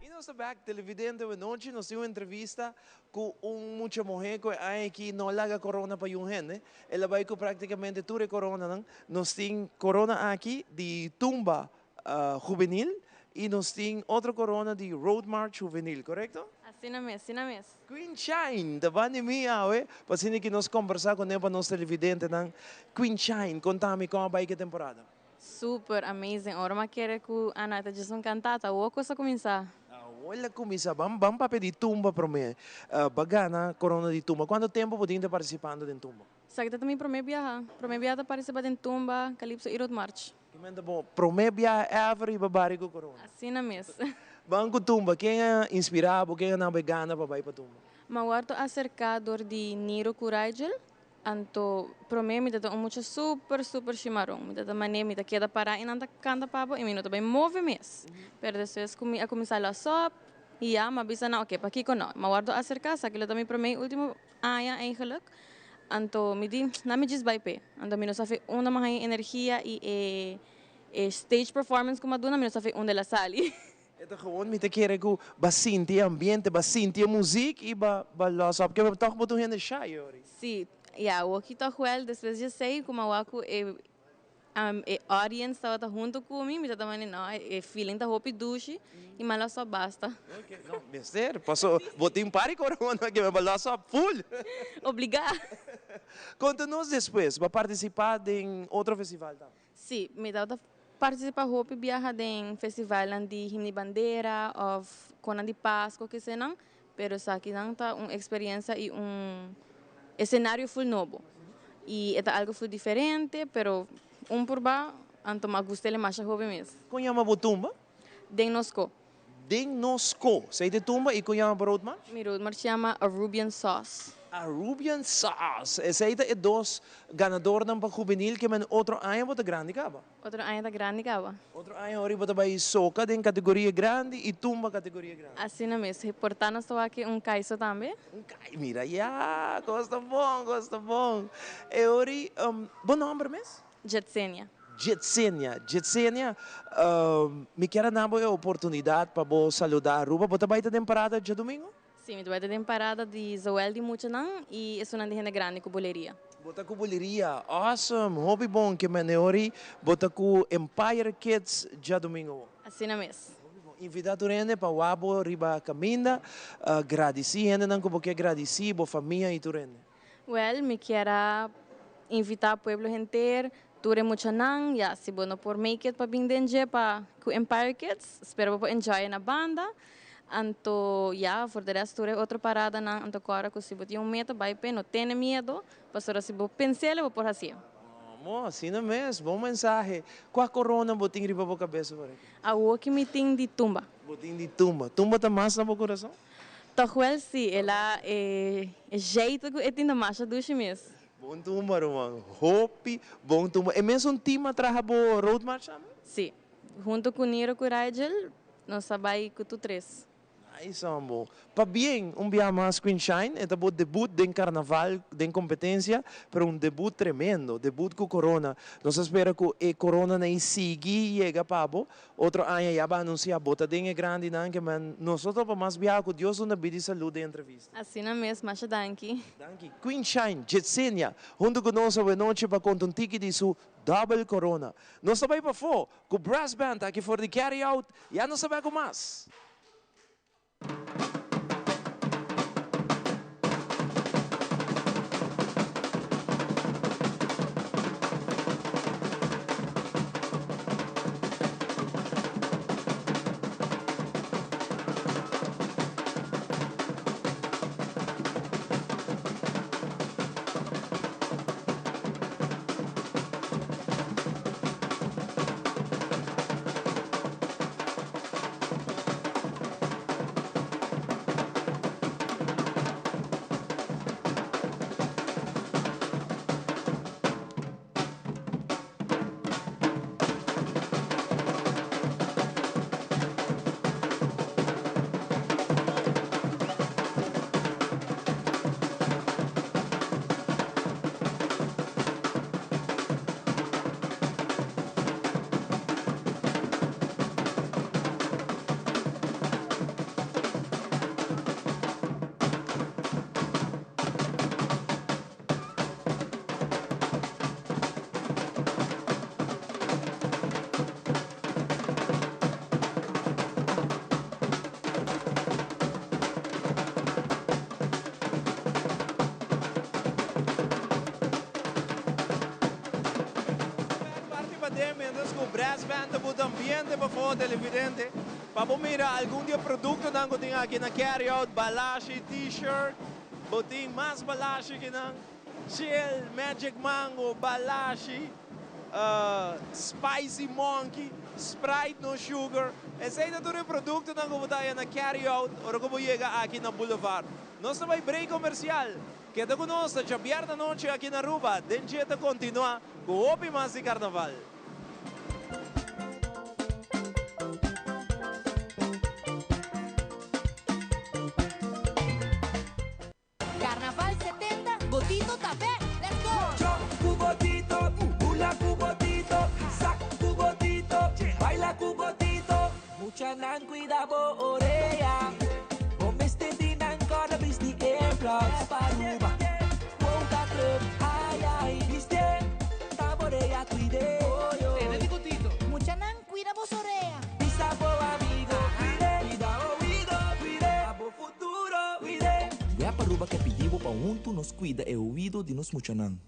Y nos ta back televidente awenochi nos tin un entrevista cu un mucha muhe cu e aña aki no a laga corona pa yun hende el a bay cu practicamente tur e coronanan nos tin corona aki di tumba juvenil y nos tin otro corona di Road March Juvenil, corecto? Asina mes, asina mes. Queen Shine ta banda di mi awe pa asina ki nos combersa cu ne pa nos televidentenan. Queen Shine, conta mi con a bay ki temporada? Super amazing, ora mi a kere cu Ana ta djis un cantata, awor cos a cuminsa. Awor el a cuminsa, ban ban papia di tumba prome, ba gana corona di tumba, cuanto tempo bo tin ta participando den tumba? Esaki ta mi prome biaha. Prome biaha ta participa den Tumba, Calypso y Road March. Kimente bo prome biaha ever riba bari cu corona? Asina mes. Ban cu Tumba, ken a inspira bo, ken a na bo e gana pa bay pa Tumba? Mi a wordo acerca door di Niro cu Rigel, anto prome mi ta ta un mucha super super shimaron, mi ta ta mane mi ta keda para y nan ta canta pa bo y mi no ta bay move mes. Pero despues cu mi a cuminsa los op y ya mi a bisa nan ok pakico no, mi a wordo acerca, esaki lo ta mi prome y ultimo aña eigenlijk. Anto mi di, na mi djis bai p'e. Anto mi no sa fe unda mi a haña e energia i e e stage performance ku mi a duna, mi no sa fe unda el a sali. E ta gewoon mi ta kere ku ba sinti e ambiente, ba sinti e muzik i ba ba los op. Ke tòg bo ta un hende shy, Yori. Sí, ya, awoki tòg wèl despues dje esei ku mi a wak ku e E audience tabata hunto cu mi, mi ta mane no, e feeling ta hopi dushi y mi a los op basta. Ok, no, mester, paso bo tin par di corona que mi a los op full. Obliga. Conta nos despues, bo a participa den otro festival tambe? Si, mi tabata participa hopi biaha den festivalnan di Himno y Bandera of conan di Pasco kesenan, Pero esakinan ta un experiencia y un escenario full nobo. Y e ta algo full diferente, pero un purba, anto m'a gusta el masha hopi mes. Con yama bo tumba? Den nos co. Den nos co. Esey ta e tumba y con yama bo roadmarch? Mi roadmarch yama Arubian Sauce. Arubian Sauce! Esey ta e dos ganadornan pa juvenil ke men otro aña bo ta grandi caba. Otro aña ta grandi caba. Otro aña ora bo ta bay soca den categoria grandi y tumba categoria grandi. Asina mes. Por ta nos ta wak un caiso tambe. Un cai, mira ya, cos ta bon, cos ta bon. E ori, bo nomber mes? Jetsenia. Jetsenia, Jetsenia, mi kier a na bo e oportunidad pa bo saluda Aruba. Bo ta bay ta den parada djadomingo? Sí, mi ta bai ta den parada di zowel di muchanan i esunnan di hende grandi ku buleria. Bo ta ku buleria? Awesome! Hopi bon ke meneori bo ta ku Empire Kids djadumingo. Asina mes. Hopi bon. Invita tur hende pa wak bo riba caminda, gradici hendenan cu bo kier gradici, bo famia y tur hende. Wel, mi kier a invita pueblo henter, tur e muchanan, ya si bo no por make it pa bin den dje pa cu Empire Kids, spero bo por enjoy e na banda. Anto ya, for de rest tur e otro paradanan, anto cora cu si bo tin un meta bay p'e, no tene miedo, pasobra si bo pens'el bo por haci'e. Mo, asina mes, bon mensahe. Cua corona bo tin riba bo cabes awor aki? Awor ki mi tin di tumba. Bo tin di tumba. Tumba ta mas na bo corazon? Toch wel si, el a e jeito cu e tin ta masha dushi mes. Bon tumba ruman, hopi bon tumba. E mesun team a traha bo road march tambe? Si, hunto cu Niro cu Rigel nos a bay cu tur tres. Nice hombo. Pabien un bia mas Queen Shine, e ta bo debut den carnaval den competencia, pero un debut tremendo, debut cu corona. Nos a spera cu e corona nan sigui yega pa bo, otro aña ya bo a anuncia bo ta den e grandinan ke men nos lo topa mas bia cu Dios duna bida y salud den entrevista. Asina mes, masha danki. Danki. Queen Shine, Jetsenia, hunto cu nos awenochi pa conta un tiki di su double corona. Nos ta bay pafo cu brass band aki for di carry out, ya nos ta bay cu mas. Parti paden mientras cu brass band ta buta ambiente pafó televidente pa bo mira algun di e productonan cu tin aki na carry out, balashi, t-shirt, bo tin mas balashi ki nan, chill, magic mango, balashi, spicy monkey, sprite no sugar, esey ta tur e productonan cu bo ta haya na carry out ora cu bo yega aki na Boulevard. Nos ta bay break comercial. Keda ku nos ta djabièrnè anochi aki na Aruba den dje ta kontinuá ku hopi mas di karnaval. Carnaval 70, Botito ta bek! Let's go! Jump ku Botito, bula ku Botito, sak ku Botito, baila ku Botito. Muchanan cuida bo orea, bo mester di nan corda bisti earplugs. Aruba, Boca Club, ay ay, bistié, ta bo orea cuid'é. Tene di Botito. Muchanan cuida boso orea. Bisa bo amigo cuid'é, cuida oido cuid'é, pa bo futuro cuid'é. Web Aruba ke pidi bo pa huntu nos cuida e oido di nos muchanan.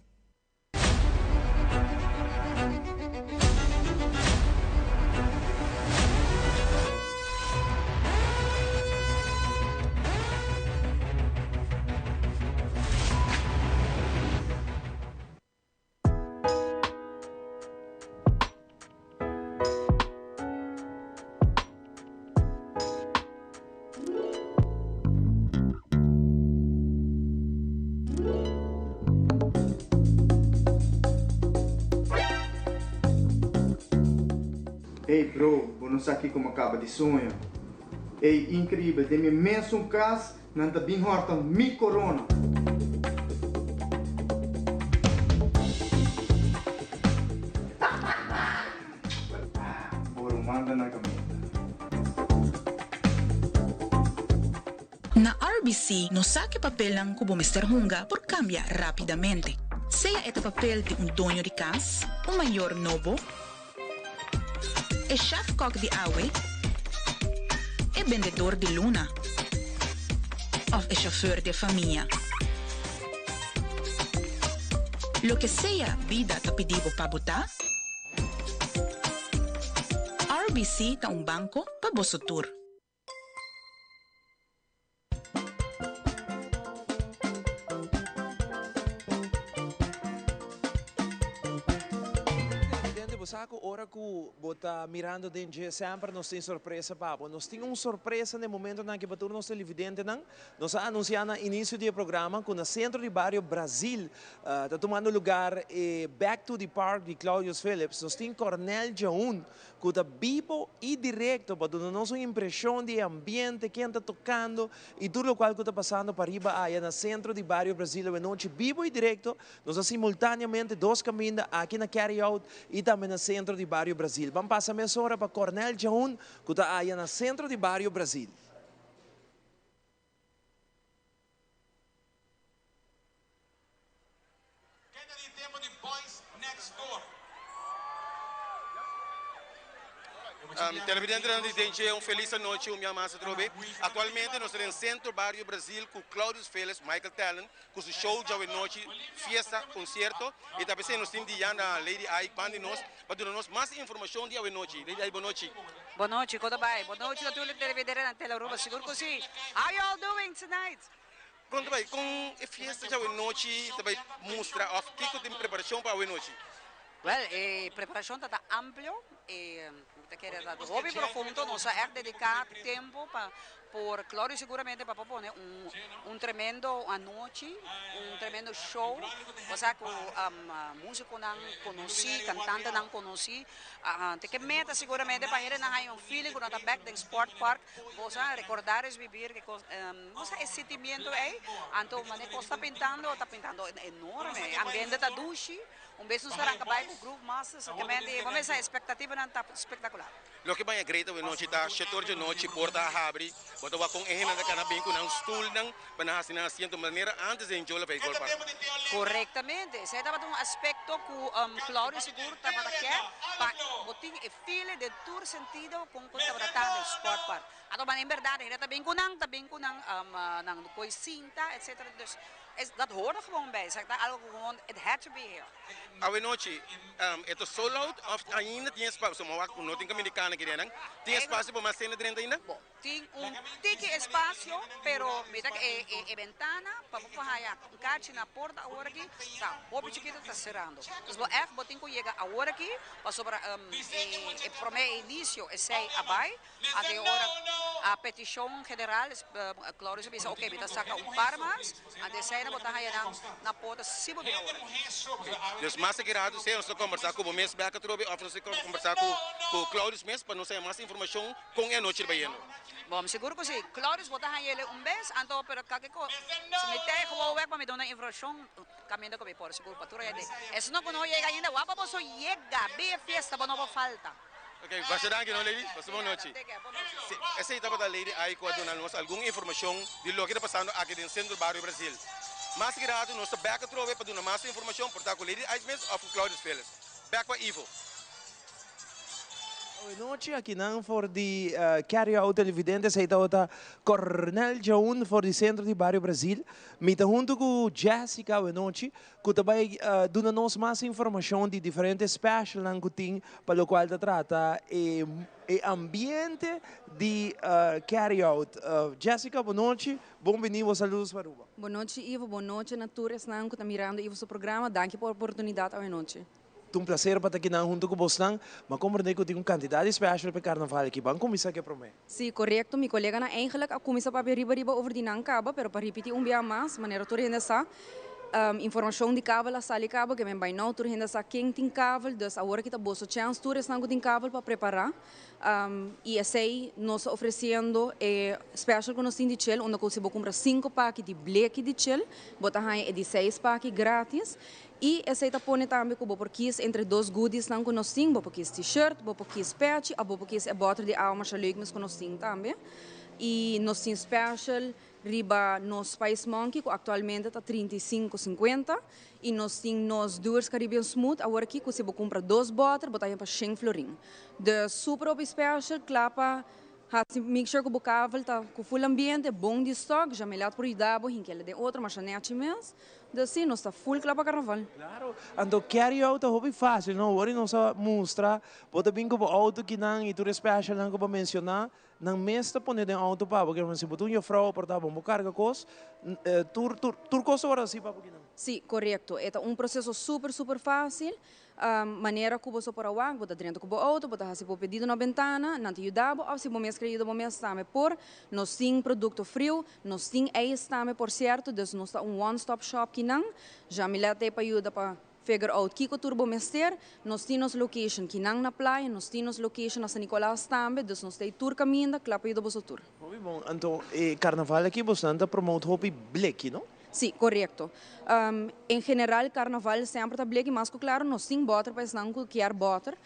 Ey bro, bo no sa kiko mi a kaba di soña. Ey, increíbel, den mi mesun kas nan ta bin hòrta mi korona. Bo ruman ta na kaminda. Na RBC nos sa ke papelnan ku bo mester hunga por kambia rápidamente. Sea e ta papel di un doño di kas, un mayor nobo, e shèfkòk di awe. E bendedor di luna of e chauffeur di e famia. Loke sea bida ta pidi bo pa bo ta, RBC ta un banco pa boso tur. Televidente, bo sa cu ora cu bo ta mirando den dje semper nos tin sorpresa pa bo. Nos tin un sorpresa na e momentonan aki pa tur nos televidentenan. Nos a anuncia na inicio di e programa cu na Centro di Bario Brazil ta tumando lugar e Back to the Park di Claudius Phillips. Nos tin Cornel Djaun cu ta bibo y directo pa duna nos un impresion di e ambiente, ken ta tocando y tur locual cu ta pasando pariba aya na centro di Bario Brasil awenochi bibo y directo. Nos a simultaneamente dos caminda aki na Carry Out y tambe na centro di Bario Brasil. Ban pasa mesora pa Cornel Djaun cu ta aya na centro di Bario Brasil. Kende di tempo di Boys Next Door? Televidentenan di Denche un felis anochi un bia mas atrobe. Actualmente nos ta den Centro Barrio Brasil cu Claudius Felis, Michael Talent, cu su show djawe nochi, fiesta, concierto. Y ta pesey nos tin Diana, Lady Ike banda di nos pa duna nos mas informacion di awe nochi. Lady Ike, bon nochi. Bon nochi, con ta bay? Bon nochi natuurlijk televidentenan di Telearuba, sigur cu si. How you all doing tonight? Con ta bay? Con e fiesta djawe nochi ta bay mustra of kico tin preparacion pa awe nochi? Wel, e preparacion ta ta amplio, e mi ta kere ta hopi profundo, nos a echt dedica tempo pa por Claudio seguramente pa por pone un un tremendo anochi, un tremendo show, osea cu musiconan conoci, cantantenan conoci, te ke meta seguramente pa hendenan haya un feeling cu nan ta bek den Sport Park, Bo sa recordar es vivir ke cos bo sa e sentimiento ey anto mane cos ta pintando ta pintando enorme ambiente ta dushi un bes nos ta ranca bay cu groove masters exactamente bo mester sa expectativanan ta spectacular. Loke baña great awe nochi ta shetor dje nochi porta a habri bo ta wak con e hendenan ta cana bin cu nan stoelnan pa nan haci nan asiento manera antes den Jola Baseball Park. Correctamente esey tabata un aspecto cu Claudio sigur tabata ke pa bo tin e feeling den tur sentido con Con tabata ta den sport park. Anto man en berdad hende ta bin cu nan, ta bin cu nan nan coy sinta etc. Dus es dat hoort er gewoon bij. Esaki ta algo cu gewoon it had to be here. Awe nochi e ta sold out of ainda tin espacio? Pasobra mi a wak cu no tin caminda di cana aki den. Tin espacio pa mas hende drenta ainda? Bo tin un tiki espacio pero mi ta e e bentana pa bo por haya un kachi na porta awor aki ta hopi chikito ta cerrando. Dus bo echt bo tin cu yega awor aki Pasobra e prome inicio esey a bay, anto e ora a peticion general Claudius a bisa ok mi ta saca un par mas, anto esey nan bo ta haya nan na pota si bo bin awor. Dus mas aki rato sea nos ta combersa cu bo mes bek atrobe of nos ta combersa cu Claudius mes pa nos haya mas informacion con e anochi ta bayendo. Bo, mi sigur cu si. Claudius bo ta haya ele un bes, anto pero kake cu si mi tey gewoon wek pa mi duna informacion. Caminda cu mi por sigur pa tur hende. Esnan cu no yega ainda, wak pa boso yega. Bin e fiesta, bo no por falta. Ok, masha danki no Lady, pasa bon nochi. Si, esey tabata Lady Ai cu a duna nos algun informacion di loke ta pasando aki den Centro Bario Brasil. Mas ki rato nos ta bek atrobe pa duna mas informacion, por ta cu Lady Ais mes of cu Claudius Veles. Bek pa Ivo. Awe nochi akinan for di Carry Out Televidente esei tabata Cornel Djaun for di Centro di Bario Brasil. Mi ta hunto cu Jessica awe nochi cu ta bay duna nos mas informacion di diferente specialnan cu tin pa locual ta trata e ambiente di Carry Out. Jessica bo nochi, bon bini, bo saludos pa Aruba. Bo nochi Ivo, bo nochi na tur esnan cu ta mirando Ivo su programa. Danki pa oportunidad awe nochi. Ta un placer pa ta kinan hunto cu bosnan, ma comprende cu tin un cantidad di special pa e carnaval aki. Ban cuminsa cu e prome. Si, corecto. Mi coleganan eigenlijk a cuminsa papia riba riba over di nan caba, pero pa ripiti un bia mas, manera tur hende sa, informacion di kabel a sali caba, ke men bay nou, tur hende sa ken tin kabel, dus awor aki ta boso chance tur esnan cu tin kabel pa prepara. Y esey nos ta ofreciendo e special cu nos tin di chel, unda cu si bo cumpra cinco paki di bleki di chel, bo ta haya e di seis paki gratis. I esei ta pone tambe ku bo por kis entre dos goodiesnan ku nos tin, bo por kis t-shirt, bo por kis pechi òf bo por kis e bòter di awa masha leuk mes ku nos tin tambe. I nos tin special riba nos Spice Monkey ku aktualmente ta 35 sinkuenta i nos tin nos Dewar's Caribbean Smooth awor aki ku si bo kumpra dos bòter bo ta haña pa shen florin. Dus super hopi special kla pa. Hasi make sure ku bo kavel ta ku full ambiente, bon di stock, Jamilat por yuda bo hinkele den otro masha nechi mes. Dus si, nos ta full kla pa karnaval. Claro, anto carry out ta hopi facil no, wor nos a mustra, bo ta bin ku bo auto kinan y tur e specialnan ku bo menciona, nan mes ta pone den auto pa bo, si bo ta un juffrouw por ta bon bo carga cos, tur tur tur cos ta wor haci pa bo kinan. Si, corecto, e ta un proceso super super facil, Manera ku bo so por a wak, bo ta drenta ku bo outo, bo ta hasi bo pedido na bentana, nan ta yuda bo òf si bo mes kere yuda bo mes tambe por. Nos tin produkto friu, nos tin ijs tambe por sierto, dus nos ta un one stop shop kinan. Jamilet ta ei pa yuda pa figure out kiko tur bo mester. Nos tin nos location kinan na Playa, nos tin nos location na San Nicolas tambe, dus nos ta ei tur kaminda kla pa yuda boso tur. Hopi bon, anto e karnaval aki bosnan ta promote hopi bleki, no? Sí, korekto. En general karnaval semper ta bleki, mas ku klaro nos tin bòter pa esnan ku kier bòter,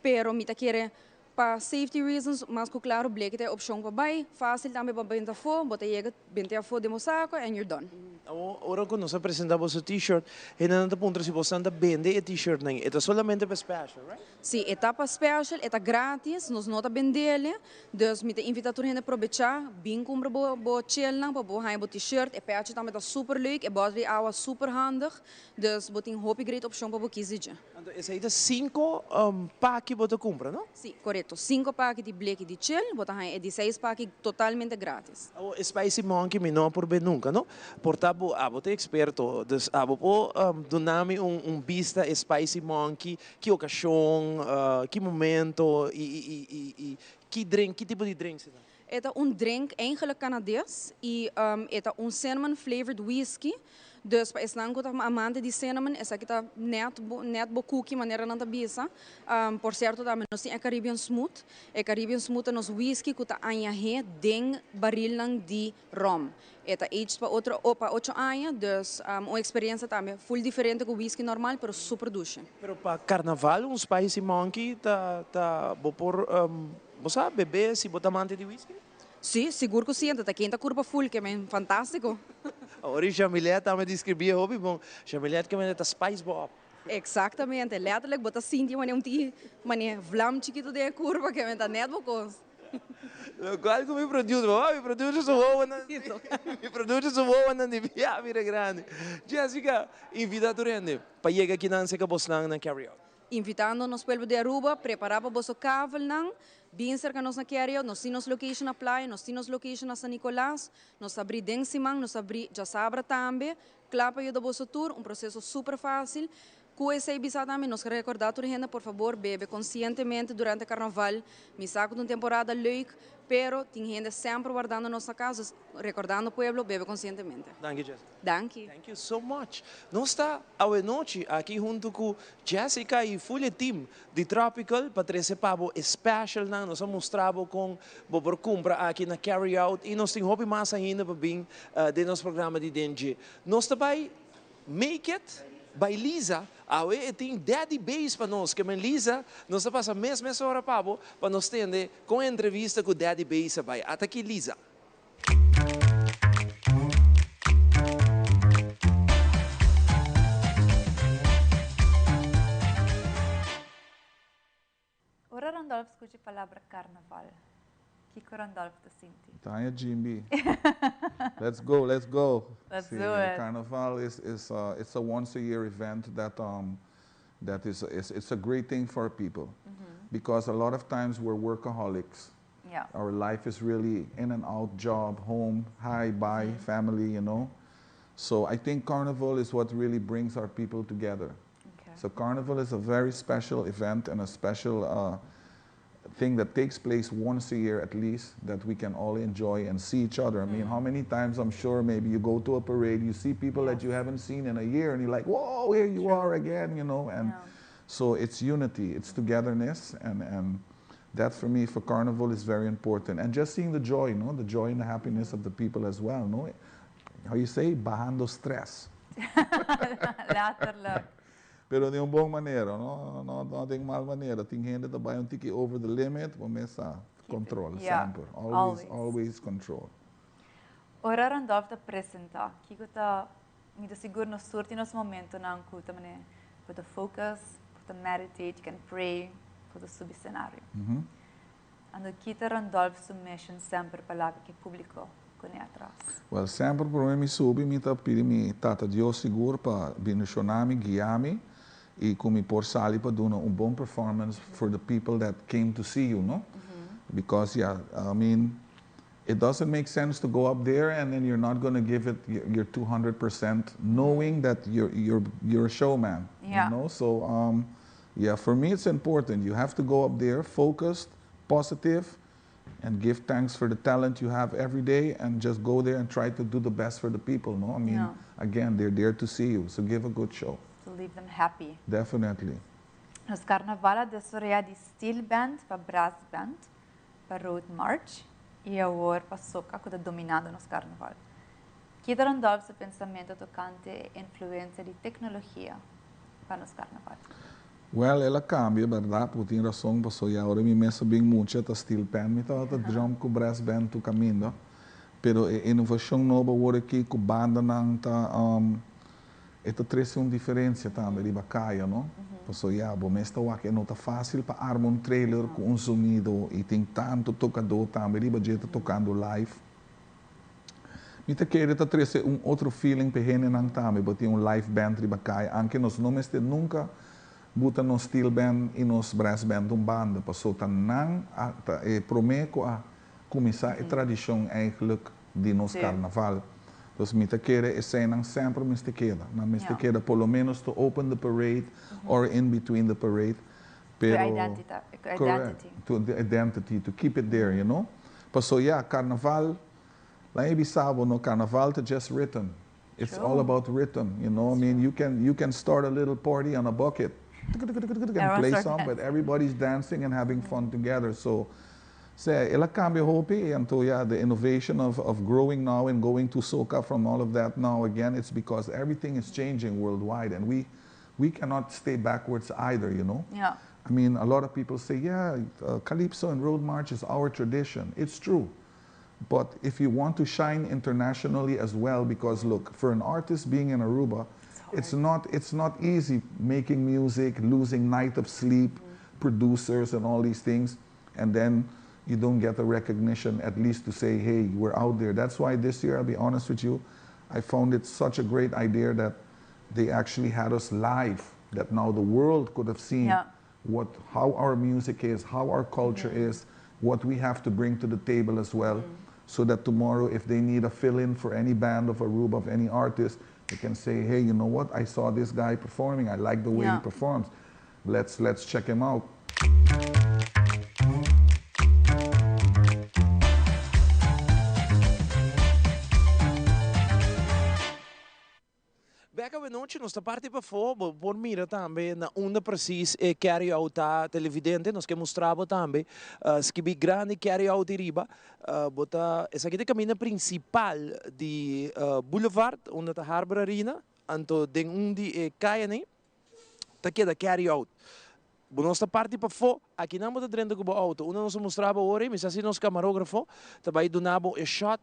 pero mi ta kere pa safety reasons mas ku klaro bleki ta e opshon pa bai, fásil tambe pa benta afó, bo ta yega benta afó den bo sako and you're done. Awor, ora ku nos a presentá boso t-shirt, hendenan ta puntra si bosnan ta bende e t-shirtnan. E ta solamente pa special, right? Sí, e ta pa special, e ta gratis, nos no ta bendele. Dus mi ta invita tur hende probecha, bin cumpra bo bo chelnan pa bo haña bo t-shirt, e pechi tambe ta super leuk, e bottle di awa super handig, dus bo tin hopi great opcion pa bo kies di dje. Anto esey ta cinco paki bo ta cumpra, no? Si, corecto, cinco paki di bleki di chel, bo ta haña e di seis paki totalmente gratis. Awor e spicy monkey mi no a por be nunca, no? Por ta bo, abo ta experto, dus abo por duna mi un un bista e spicy monkey Ki okashon, ki momento i ki drink, ki tipo di drink si ta? E ta un drink eigenlijk Canades i e ta un cinnamon flavored whisky. Dus pa esnan ku ta amante di cinnamon esaki ta net bo net bo cookie manera nan ta bisa. Por cierto tambe nos tin e Caribbean Smooth. E Caribbean Smooth ta nos whisky ku ta añahé den barilnan di rom. E ta aged pa otro pa ocho aña, dus un experiencia tambe full diferente cu whisky normal, pero super dushi. Pero pa carnaval un spicy monkey ta ta bo por bo sa bebe si bo ta amante di whisky? Si, sigur cu si, enta ta kenta curpa full ke men fantastico. Awor y Jamilet tambe describi e hopi bon, Jamilet ke men ta spice bo op. Exactamente, letterlijk bo ta sinti mane un tiki mane vlam chikito den e curpa ke men ta net bo cos. Locual cu mi producer, bo mi producer su wowonan, mi producer su wowonan di bia bira grandi. Jessica, invita tur hende pa yega akinan cerca bosnan na Carry Out. Invitando nos pueblo di Aruba, prepara pa boso kavelnan, bin cerca nos na Carry Out, nos tin nos location na Playa, nos tin nos location na San Nicolas, nos ta abri den siman, nos ta abri djasabra tambe, kla pa yuda boso tur, un proceso super facil, Ku esei bisa tambe nos ke rekordá tur hende por fabor bebe konsientemente durante karnaval. Mi sa ku ta un temporada leuk, pero tin hende semper wardando nos na kas, dus rekordando pueblo bebe konsientemente. Danki Jessica. Danki. Thank you so much. Nos ta awenochi aki huntu ku Jessica i full e team di Tropical pa trese pa bo e specialnan. Nos a mustra bo kon bo por kumpra aki na Carry Out i nos tin hopi mas ainda pa bin den nos programa di Dendje. Nos ta bai Make it by Liza, awe e tin Daddy Bass pa nos, ke men Liza, nos ta pasa mes mes ora pa bo pa nos tende kon e entrevista ku Daddy Bass a bai. Ata aki Liza. Ora Randolph skucha e palabra karnaval, kiko Randolph ta sinti? Tanya Jimby. Let's go, let's go. Let's Sí, do it. Carnaval is is a it's a once a year event that um that is is it's a great thing for people because a lot of times we're workaholics. Yeah. Our life is really in and out, job, home, hi, bye, family, you know. So I think Carnival is what really brings our people together. So Carnival is a very special event and a special uh, thing that takes place once a year at least that we can all enjoy and see each other. I mean, how many times I'm sure maybe you go to a parade, you see people that you haven't seen in a year and you're like, whoa, here you are again, you know. And so it's unity, it's togetherness and, and that for me, for Carnival is very important. And just seeing the joy, no? The joy and the happiness of the people as well, no? How you say? Bajando stress. Letterlijk. Pero di un bon manera, no, no, no den mal manera. Tin hende ta bai un tiki over the limit, bo mes sa control, Yeah, semper. Always, always. always control. Ora Randolph ta presenta, kiko ta, mi ta sigur nos tur tin nos momentonan ku ta mane bo ta focus, bo ta meditate, you can pray, bo ta subi scenario. Anto ki ta Randolph su mission semper pa laga ku e públiko kuné atras? Well, semper promé mi subi mi ta pidi mi Tata Dios sigur pa bendishoná mi, guia mi i ku mi por sali pa duna un bon performance for the people that came to see you, no? Because yeah, I mean, it doesn't make sense to go up there and then you're not gonna give it your 200% knowing that you're, you're, you're a showman, you know? So, yeah, for me it's important. You have to go up there focused, positive, and give thanks for the talent you have every day and just go there and try to do the best for the people, no? I mean, again, they're there to see you, so give a good show. To leave them happy. Definitely. Nos carnaval a desaroya di steel band pa brass band, pa road march y awor pa soca cu ta dominando nos carnaval. Ki ta Randolph su pensamento tocante e influencia di tecnologia pa nos carnaval? Well, el a cambia, berdad, bo tin rason, paso ya ora mi mes a bin mucha ta steel pan, mi tabata drum cu brass band tur caminda, pero e innovacion nobo awor aki cu bandanan ta, e ta trece un diferencia tambe riba caya, no? Paso ya, bo mes ta wak e no ta facil pa arma un trailer cu un zonido y tin tanto tocador tambe riba dje ta tocando live. Mi ta kere ta trece un otro feeling p'e hendenan tambe, bo tin un live band riba caya, anke nos no mester nunca buta nos steel band y nos brass band un banda, paso ta nan a ta e prome cu a cuminsa e tradicion eigenlijk di nos carnaval. Dus mi ta kere eseinan semper mester keda, nan mester keda por lo menos to open the parade or in between the parade, pero Correct, to the identity, to keep it there, you know. Paso ya, carnaval, laat e bisa bo, no, carnaval ta just rhythm. It's all about rhythm, you know. I mean, you can start a little party on a bucket and play some, but everybody's dancing and having fun together. So, sea, el a cambia hopi, anto yeah, the innovation of growing now and going to soca from all of that now again, it's because everything is changing worldwide and we cannot stay backwards either. I mean, a lot of people say, yeah, Calypso and Road March is our tradition. It's true. But if you want to shine internationally as well, because look, for an artist being in Aruba, it's not easy making music, losing night of sleep, producers and all these things, and then you don't get the recognition at least to say, hey, we're out there. That's why this year, I'll be honest with you, I found it such a great idea that they actually had us live, that now the world could have seen how our music is, how our culture is, what we have to bring to the table as well, so that tomorrow if they need a fill-in for any band of Aruba, of any artist, they can say, hey, you know what, I saw this guy performing, I like the way he performs, let's check him out. Bek anochi, nos ta parti pafó, por mira tambe na unda precies e carry out ta televidente, nos ke mustra bo tambe, skibi grandi carry out riba, bo ta, esaki ta e kaminda prinsipal di Boulevard, unda ta Harbor Arena, anto den un di e kayanan, ta keda carry out. Bo nos ta parti pafó, aki nan bo ta drenta ku bo outo. Unda nos a mustra bo ora, mi sa si nos kamarógrafo, ta bai duna bo e shot,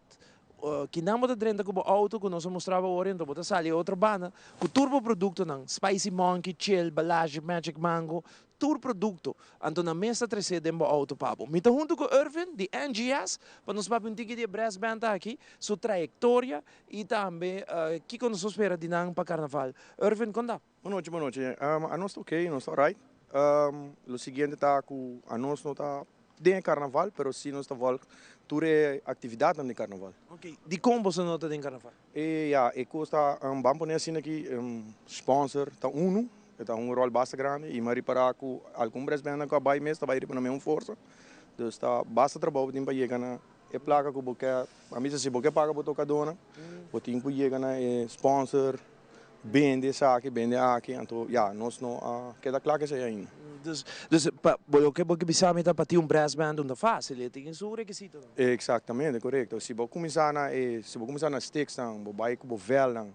ki nan bo ta drenta ku bo outo, ku nos a mustra bo ora, anto bo ta sali otro banda, ku tur bo produktonan, Spicy Monkey, Chill, Balashi, Magic Mango, tur produkto. Anto nan mes ta trese den bo outo pa bo. Mi ta huntu ku Irvin, di NGS, pa nos papia un tiki di brass band aki, su trayektoria i tambe kiko nos ta spera di nan pa karnaval. Irvin, kon ta? Bon nochi, bon nochi. Anos ta ok, nos ta alright. Lo siguiente ta ku anos no ta den e karnaval, pero si nos ta volg tur e aktividatnan di karnaval. Ok, dikon boso no ta den karnaval? E ya, e kos ta, ban pone asina aki, sponsor ta unu, e ta un ròl basta grandi i mi a ripará ku algun brass bandnan ku a bai mes ta bai riba nan mes forsa. Dus ta basta trabou tin pa yega na e plaka ku bo ke, a misa si bo ke paga bo tokadónan, bo tin ku yega na e sponsor. Bende esaki, bende aki, anto ya, nos no a keda kla ku esei ainda. Dus, pa loke bo ke bisa mi ta pa tin un brass band un ta fásil, e tin su rekisitonan. Eksaktamente, korekto. Si bo kuminsá na e, si bo kuminsá na sticksnan, bo bai ku bo vèlnan,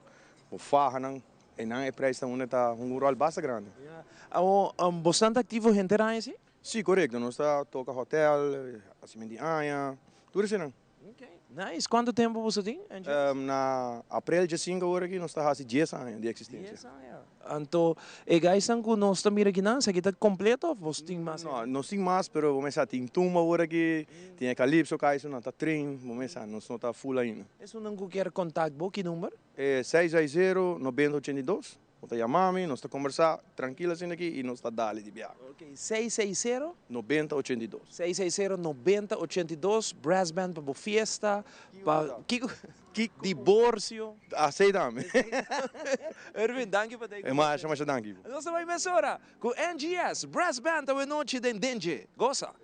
bo fahanan, einan e preisnan unda ta hunga un ròl basta grandi. Ya. Awor, bosnan ta aktivo henter aña si? Si, korekto. Nos ta toka hotèl, hasimentu di aña, tur eseinan. Nice. Cuanto tempo boso tin, NGS? Na april dje cinco awor aki nos ta haci dies aña di existencia. Dies aña. Anto e guysnan cu nos ta mira akinan, esaki ta completo of boso tin mas? No, nos tin mas, pero bo mester sa tin tumba awor aki, tin e calypso kaiso nan ta train, bo mester sa nos no ta full ainda. Esunnan cu kier contact bo, ki number? E seis seis zero nobenta ochenta i dos. Bo ta yama mi, nos ta kombersá trankil asina aki i nos ta dale di biaha. Ok, seis seis zero. Nobenta ochenta i dos. Seis seis zero nobenta ochenta i dos, brass band pa bo fiesta, pa kiko, diborsio. Asei tambe. Erwin, danki pa ta ei ku nos. Masha masha danki. Nos ta bai mesora ku NGS Brass Band awenochi den Dendje. Gosa.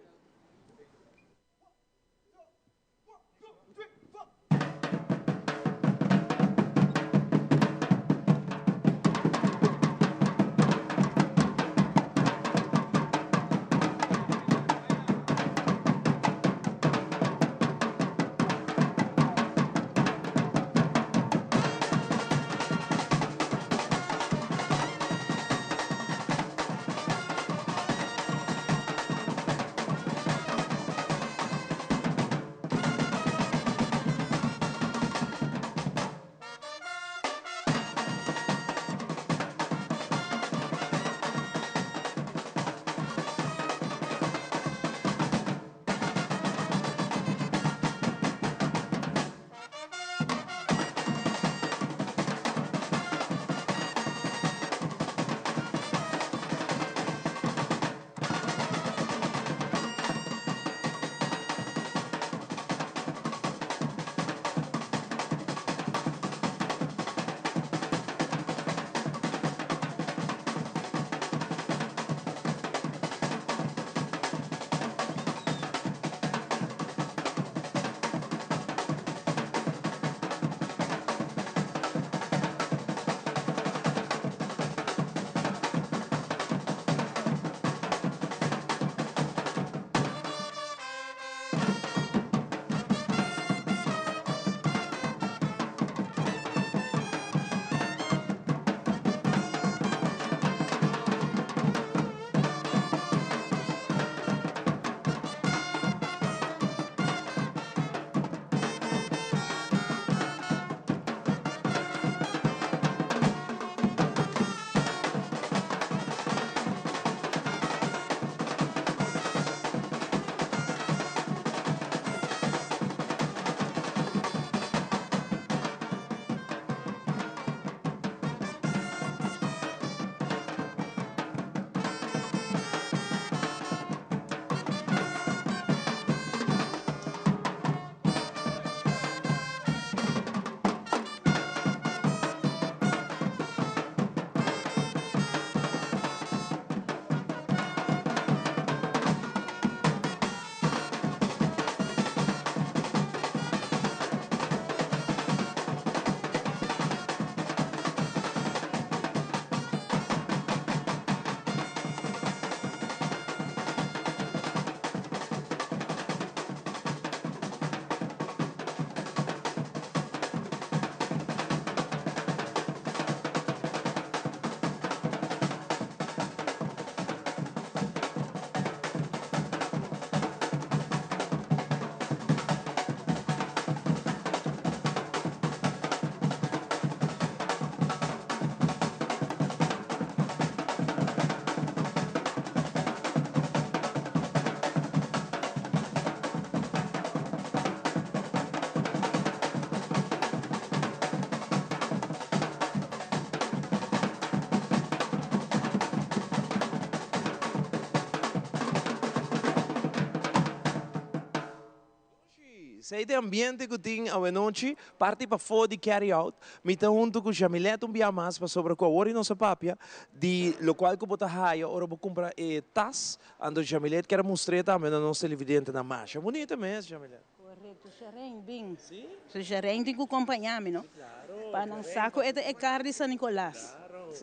Sei de ambiente ku tin awenochi, parti pafó di Carry Out. Mi ta huntu ku Jamilet un bia mas pasobra ku awor i nos a papia di lokual ku bo ta haya ora bo kumpra e tas. Anto Jamilet kier a mustr'é tambe na nos televidentenan. Masha bunita mes, Jamilet. Correcto, Sheraine bin. Si? So Sheraine tin cu compaña mi, no? Si, claro. Pa nan sa cu e ta e car di San Nicolas.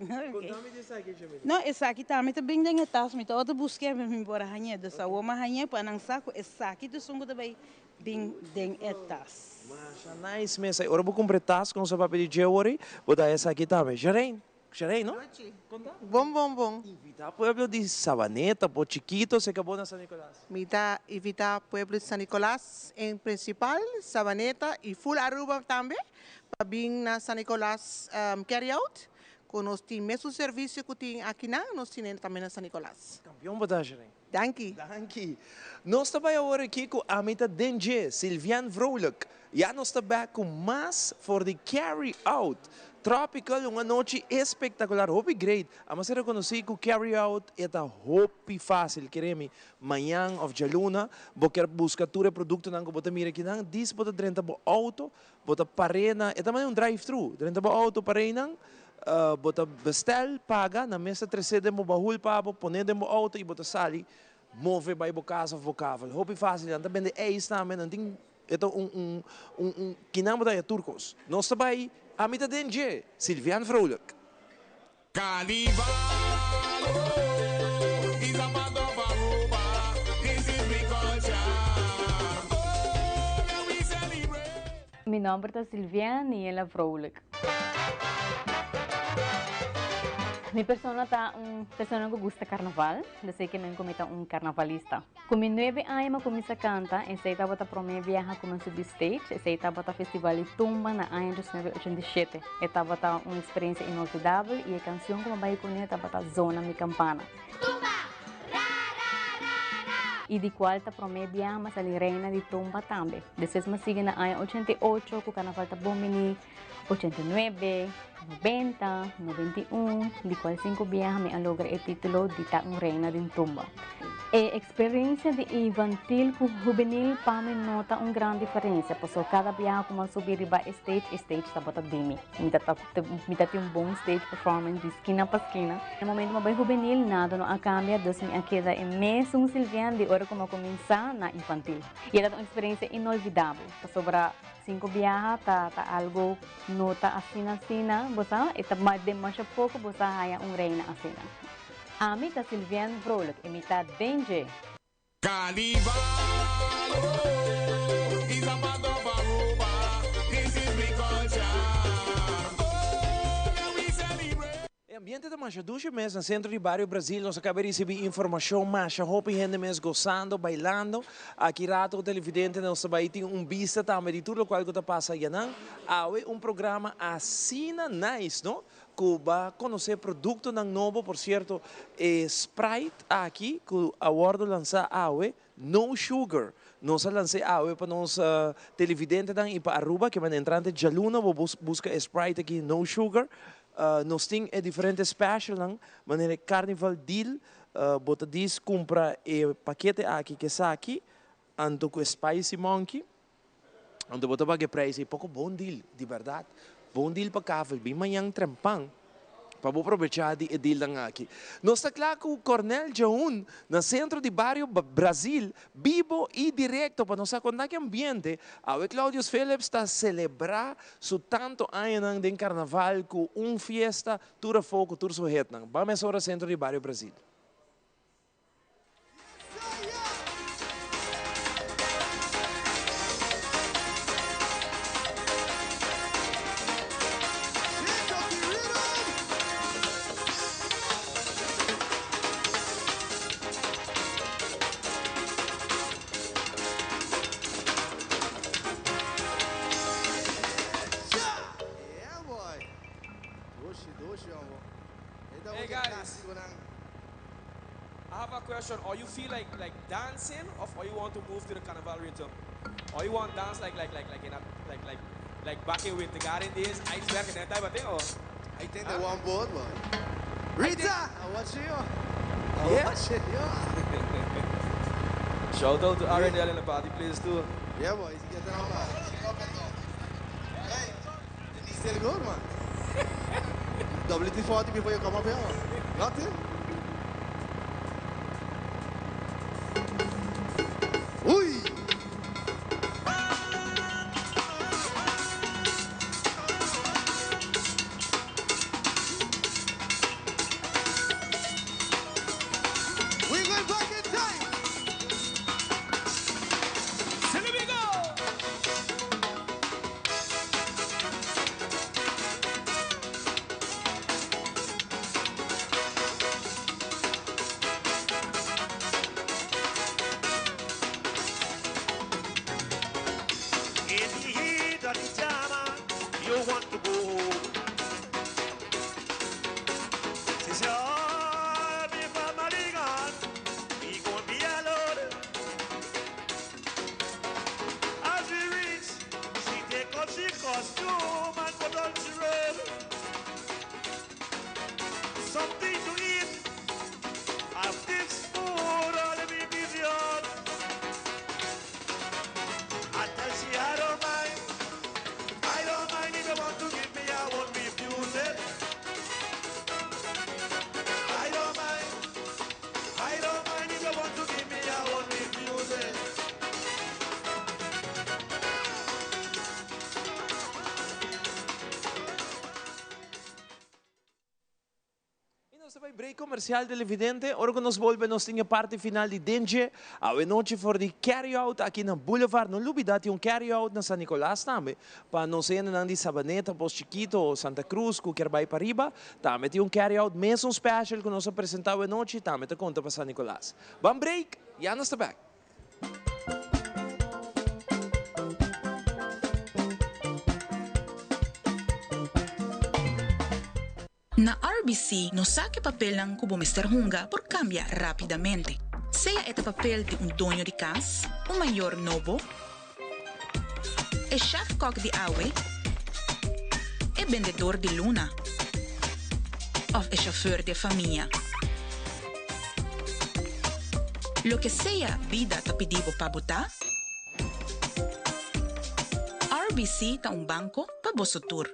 Claro. Contami di esaki, Jamila. No, esaki tambe ta bin den e tas. Mi tabata busque, pero mi por a hañ'é. Dus awor mi a hañ'é pa nan sa cu esaki ta esun cu ta bay bin den e tas. Masha nice mes. Ora bo cumpra e tas cu nos a papia di dje awor, bo ta haña esaki tambe. Sheraine. Sharey, no? Bon, bon, bon. Invita pueblo di Savaneta, bo chikito, se cabo na San Nicolas. Mi ta invita pueblo di San Nicolas en principal, Savaneta y full Aruba tambe, pa bin na San Nicolas carry out, cu nos tin mesun servicio cu tin akinan, nos tin tambe na San Nicolas. Campeon bo ta, Sharey. Danki. Danki. Nos ta bai awor aki cu ami ta den dje, Sylviane Vrolijk. Ya nos ta back cu mas for di Carry Out. Tropical, un anochi espectacular, hopi great. Amo a ser reconoci cu Carry Out e ta hopi facil, kere mi. Mañan of djaluna, bo kier busca tur e productonan cu bo ta mira akinan, dis bo ta drenta bo auto, bo ta pare na, e ta manera un drive-thru, drenta bo auto pare nan, bo ta bestel, paga, nan mes ta trece den bo bahul pa bo, pone den bo auto y bo ta sali, move bay bo casa of bo kavel. Hopi facil, nan ta bende ijs tambe, nan tin, e ta un, un, un, un, kinan bo ta haya tur cos. Nos ta bay, ami ta den dje, Sylviane Vrolijk. Carnival, oh, is a part of Aruba. This is we culture. Oh, that we celebrate. Mi nomber ta Sylviane Niela Vrolijk. Mi persona ta un persona cu gusta carnaval, desey ke men cu mi ta un carnavalista. Cu mi nuebe aña mi a cuminsa canta, esey tabata prome biaha cu mi a subi stage, esey tabata Festival di Tumba na aña 1987. E tabata un experiencia inolvidabel y e cancion cu mi a bay cune tabata Zona mi Campana. Y di cual ta prome biaha mi a sali reina di tumba tambe. Despues mi a sigui na aña 88 cu Carnaval ta bon bini, 89, 90, 91, di cual cinco biaha mi a logra e titulo di ta un reina den tumba. E experiencia di infantil cu hubenil pa mi no ta un gran diferencia, pasobra cada biaha cu mi a subi riba e stage, e stage tabata di mi. Mi ta mi ta tin un bon stage performance di skina pa skina. Na momento mi a bay hubenil nada no a cambia, dus mi a keda e mesun Sylviane di ora cu mi a cuminsa na infantil. Y e ta un experiencia inolvidabel, pasobra Cinco biaha ta ta algo no ta asina asina, bo sa, e ta demasha poco bo sa haya un reina asina. Ami ta Sylviane Vrolijk y mi ta den dje. Carnival, oh, is a part of Aruba, this is we culture, oh, that we celebrate. E ambiente ta masha dushi mes na centro di Bario Brasil. Nos a caba di ricibi informacion masha hopi hende mes gozando, bailando. Aki rato cu televidente nos ta bay tin un bista tambe di tur locual cu ta pasa ayanan. Awe un programa asina nice no, cu ba conoce productonan nobo. Por cierto e Sprite aki cu a wordo lansa awe, No Sugar. Nos a lansa e awe pa nos televidentenan y pa Aruba, ke manda entrante djaluna bo busca e Sprite aki No Sugar. Nos tin e diferente specialnan, manera e Carnival Deal, bo ta dis cumpra e pakete aki cu esaki, anto cu e Spicy Monkey, anto bo ta paga e prijs ey poco bon deal, di berdad, bon deal pa kavel, bin mañan trempan pa bo probecha di e dealnan aki. Nos ta cla cu Cornel Djaun na centro di bario Brazil Bibo y directo pa nos sa con ta ki ambiente awe Claudius Philips ta celebra su tanto añanan den carnaval cu un fiesta tur afo cu tur su hetnan. Ban mesora centro di Bario Brasil. Hey guys, I have a question. Or you feel like like dancing, or or you want to move to the carnival rhythm? Or you want dance like like like like in a like like like back in Winter Garden days, iceberg and that type of thing, or? I think they want both, boy. Rita, I watch you. I Yeah. watch you. Shout out to Arendelle in the party place too. Yeah, boy, he's getting on, man. Hey, he's still good, man. WT40 before you come up here, man. Nothing. Uy! We going back in time. Here we go. perfume and put on she robe. Something to eat. Have this food all the busy on. I tell she I don't mind. I don't mind if you want to give me, I won't refuse it. I don't mind. I don't mind if you want to give me, I won't refuse it. Y nos ta bay break comercial televidente, ora cu nos bolbe nos tin e parti final di Dentje awe nochi for di Carry Out aki na Boulevard. No lubida tin un Carry Out na San Nicolas tambe pa nos hendenan di Sabaneta, Pos Chikito, Santa Cruz cu kier bay pariba. Tambe tin un Carry Out mesun special cu nos a presenta awe nochi tambe ta conta pa San Nicolas. Ban break, ya nos ta back. Na RBC nos sa ku e papelnan ku bo mester hunga por kambia rápidamente. Sea e ta papel di un doño di kas, un mayor nobo, e shèfkòk di awe, e bendedor di luna òf e shofùr di e famia. Loke sea bida ta pidi bo pa bo ta, RBC ta un banko pa boso tur.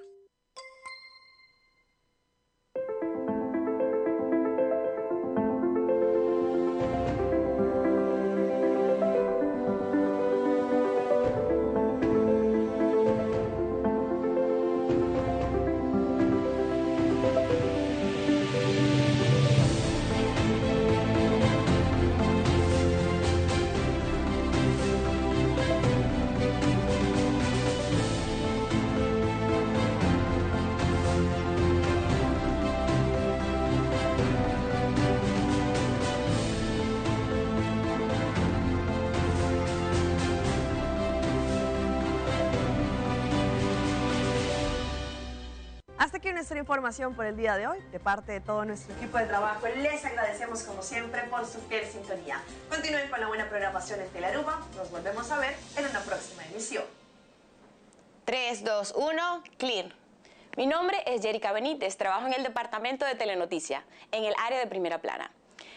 Hasta aquí nuestra información por el día de hoy. De parte de todo nuestro equipo de trabajo, les agradecemos como siempre por su fiel sintonía. Continúen con la buena programación en Telaruba. Nos volvemos a ver en una próxima emisión. 3, 2, 1, clear. Mi nombre es Jerica Benítez, trabajo en el departamento de Telenoticia, en el área de primera plana.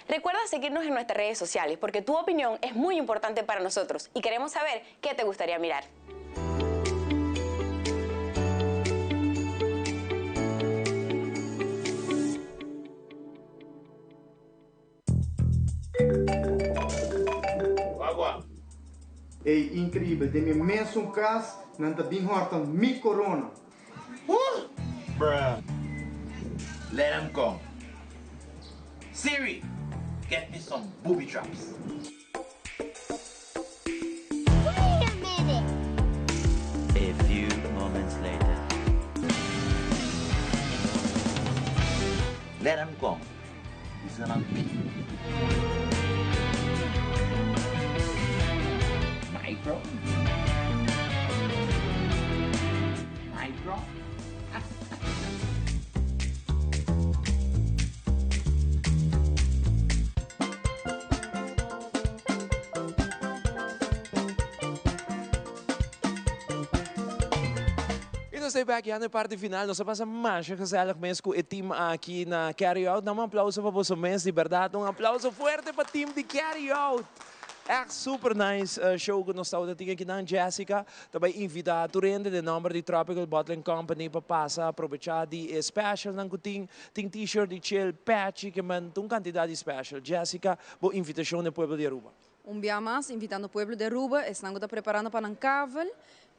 Recuerda seguirnos en nuestras redes sociales porque tu opinión es muy importante para nosotros y queremos saber qué te gustaría mirar. Ey, increibel, den mi mesun cas nan ta bin horta mi corona. Bruh. Let 'em come. Siri, get me some booby traps. Wait a minute. A few moments later. Let 'em come. Bisa nan pi. Micro. Micro. Y nos ta back ya na e parti final. Nos a pasa masha gezellig mes cu e team aki na Carry Out. Dame un aplauso pa boso mes, di berdad. Un aplauso fuerte pa team di Carry Out. Echt super nice show cu nos tabata tin akinan. Jessica ta bay invita tur hende den nomber di Tropical Bottling Company pa pasa aprobecha di e specialnan cu tin. Tin t-shirt di Chill, Patchy, ke men un cantidad di special. Jessica, bo invitacion den pueblo di Aruba. Un bia mas, invitando pueblo di Aruba, esnan cu ta preparando pa nan kavel,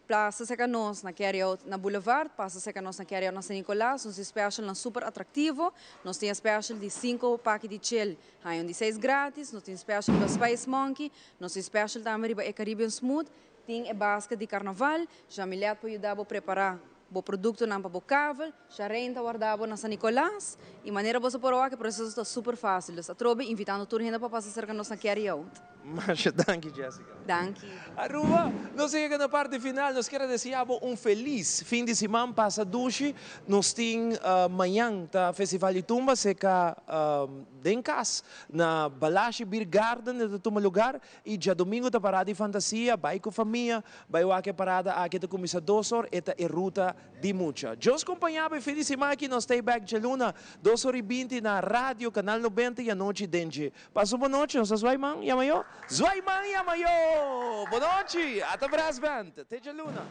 Pasa cerca nos na Carry Out na Boulevard, pasa cerca nos na Carry Out na San Nicolas, nos tin specialnan super atractivo, nos tin e special di cinco paki di chel, haña un di seis gratis, nos tin special riba Spice Monkey, nos tin special tambe riba e Caribbean Smooth, tin e basket di carnaval, Jamilet por yuda bo prepara bo productonan pa bo kavel, Sharaine ta warda bo na San Nicolas, y manera boso por wak e proceso ta super facil, dus atrobe invitando tur hende pa pasa cerca nos na Carry Out. Masha danki Jessica. Danki. Aruba, nos a yega na parti final, nos kier a desea bo un felis fin di siman, pasa dushi, nos tin mañan ta Festival di Tumba seca. den cas na Balashi Beer Garden e ta tuma lugar y djadomingo ta parada di fantasia, bay cu famia, bay wak e parada aki ta cuminsa dos or, e ta e ruta di mucha. Dios compaña bo e fin di siman aki, nos ta bek djaluna dos or y binti na Radio Canal 90 y anochi den dje. Pasa un bon nochi, nos ta zwaai man yama yo, zwaai man yama yo! Bon nochi, ata Brass Band, te djaluna.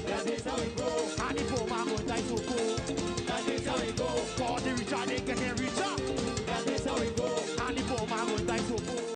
That is how we go. And the poor man go die so poor. That is how we go.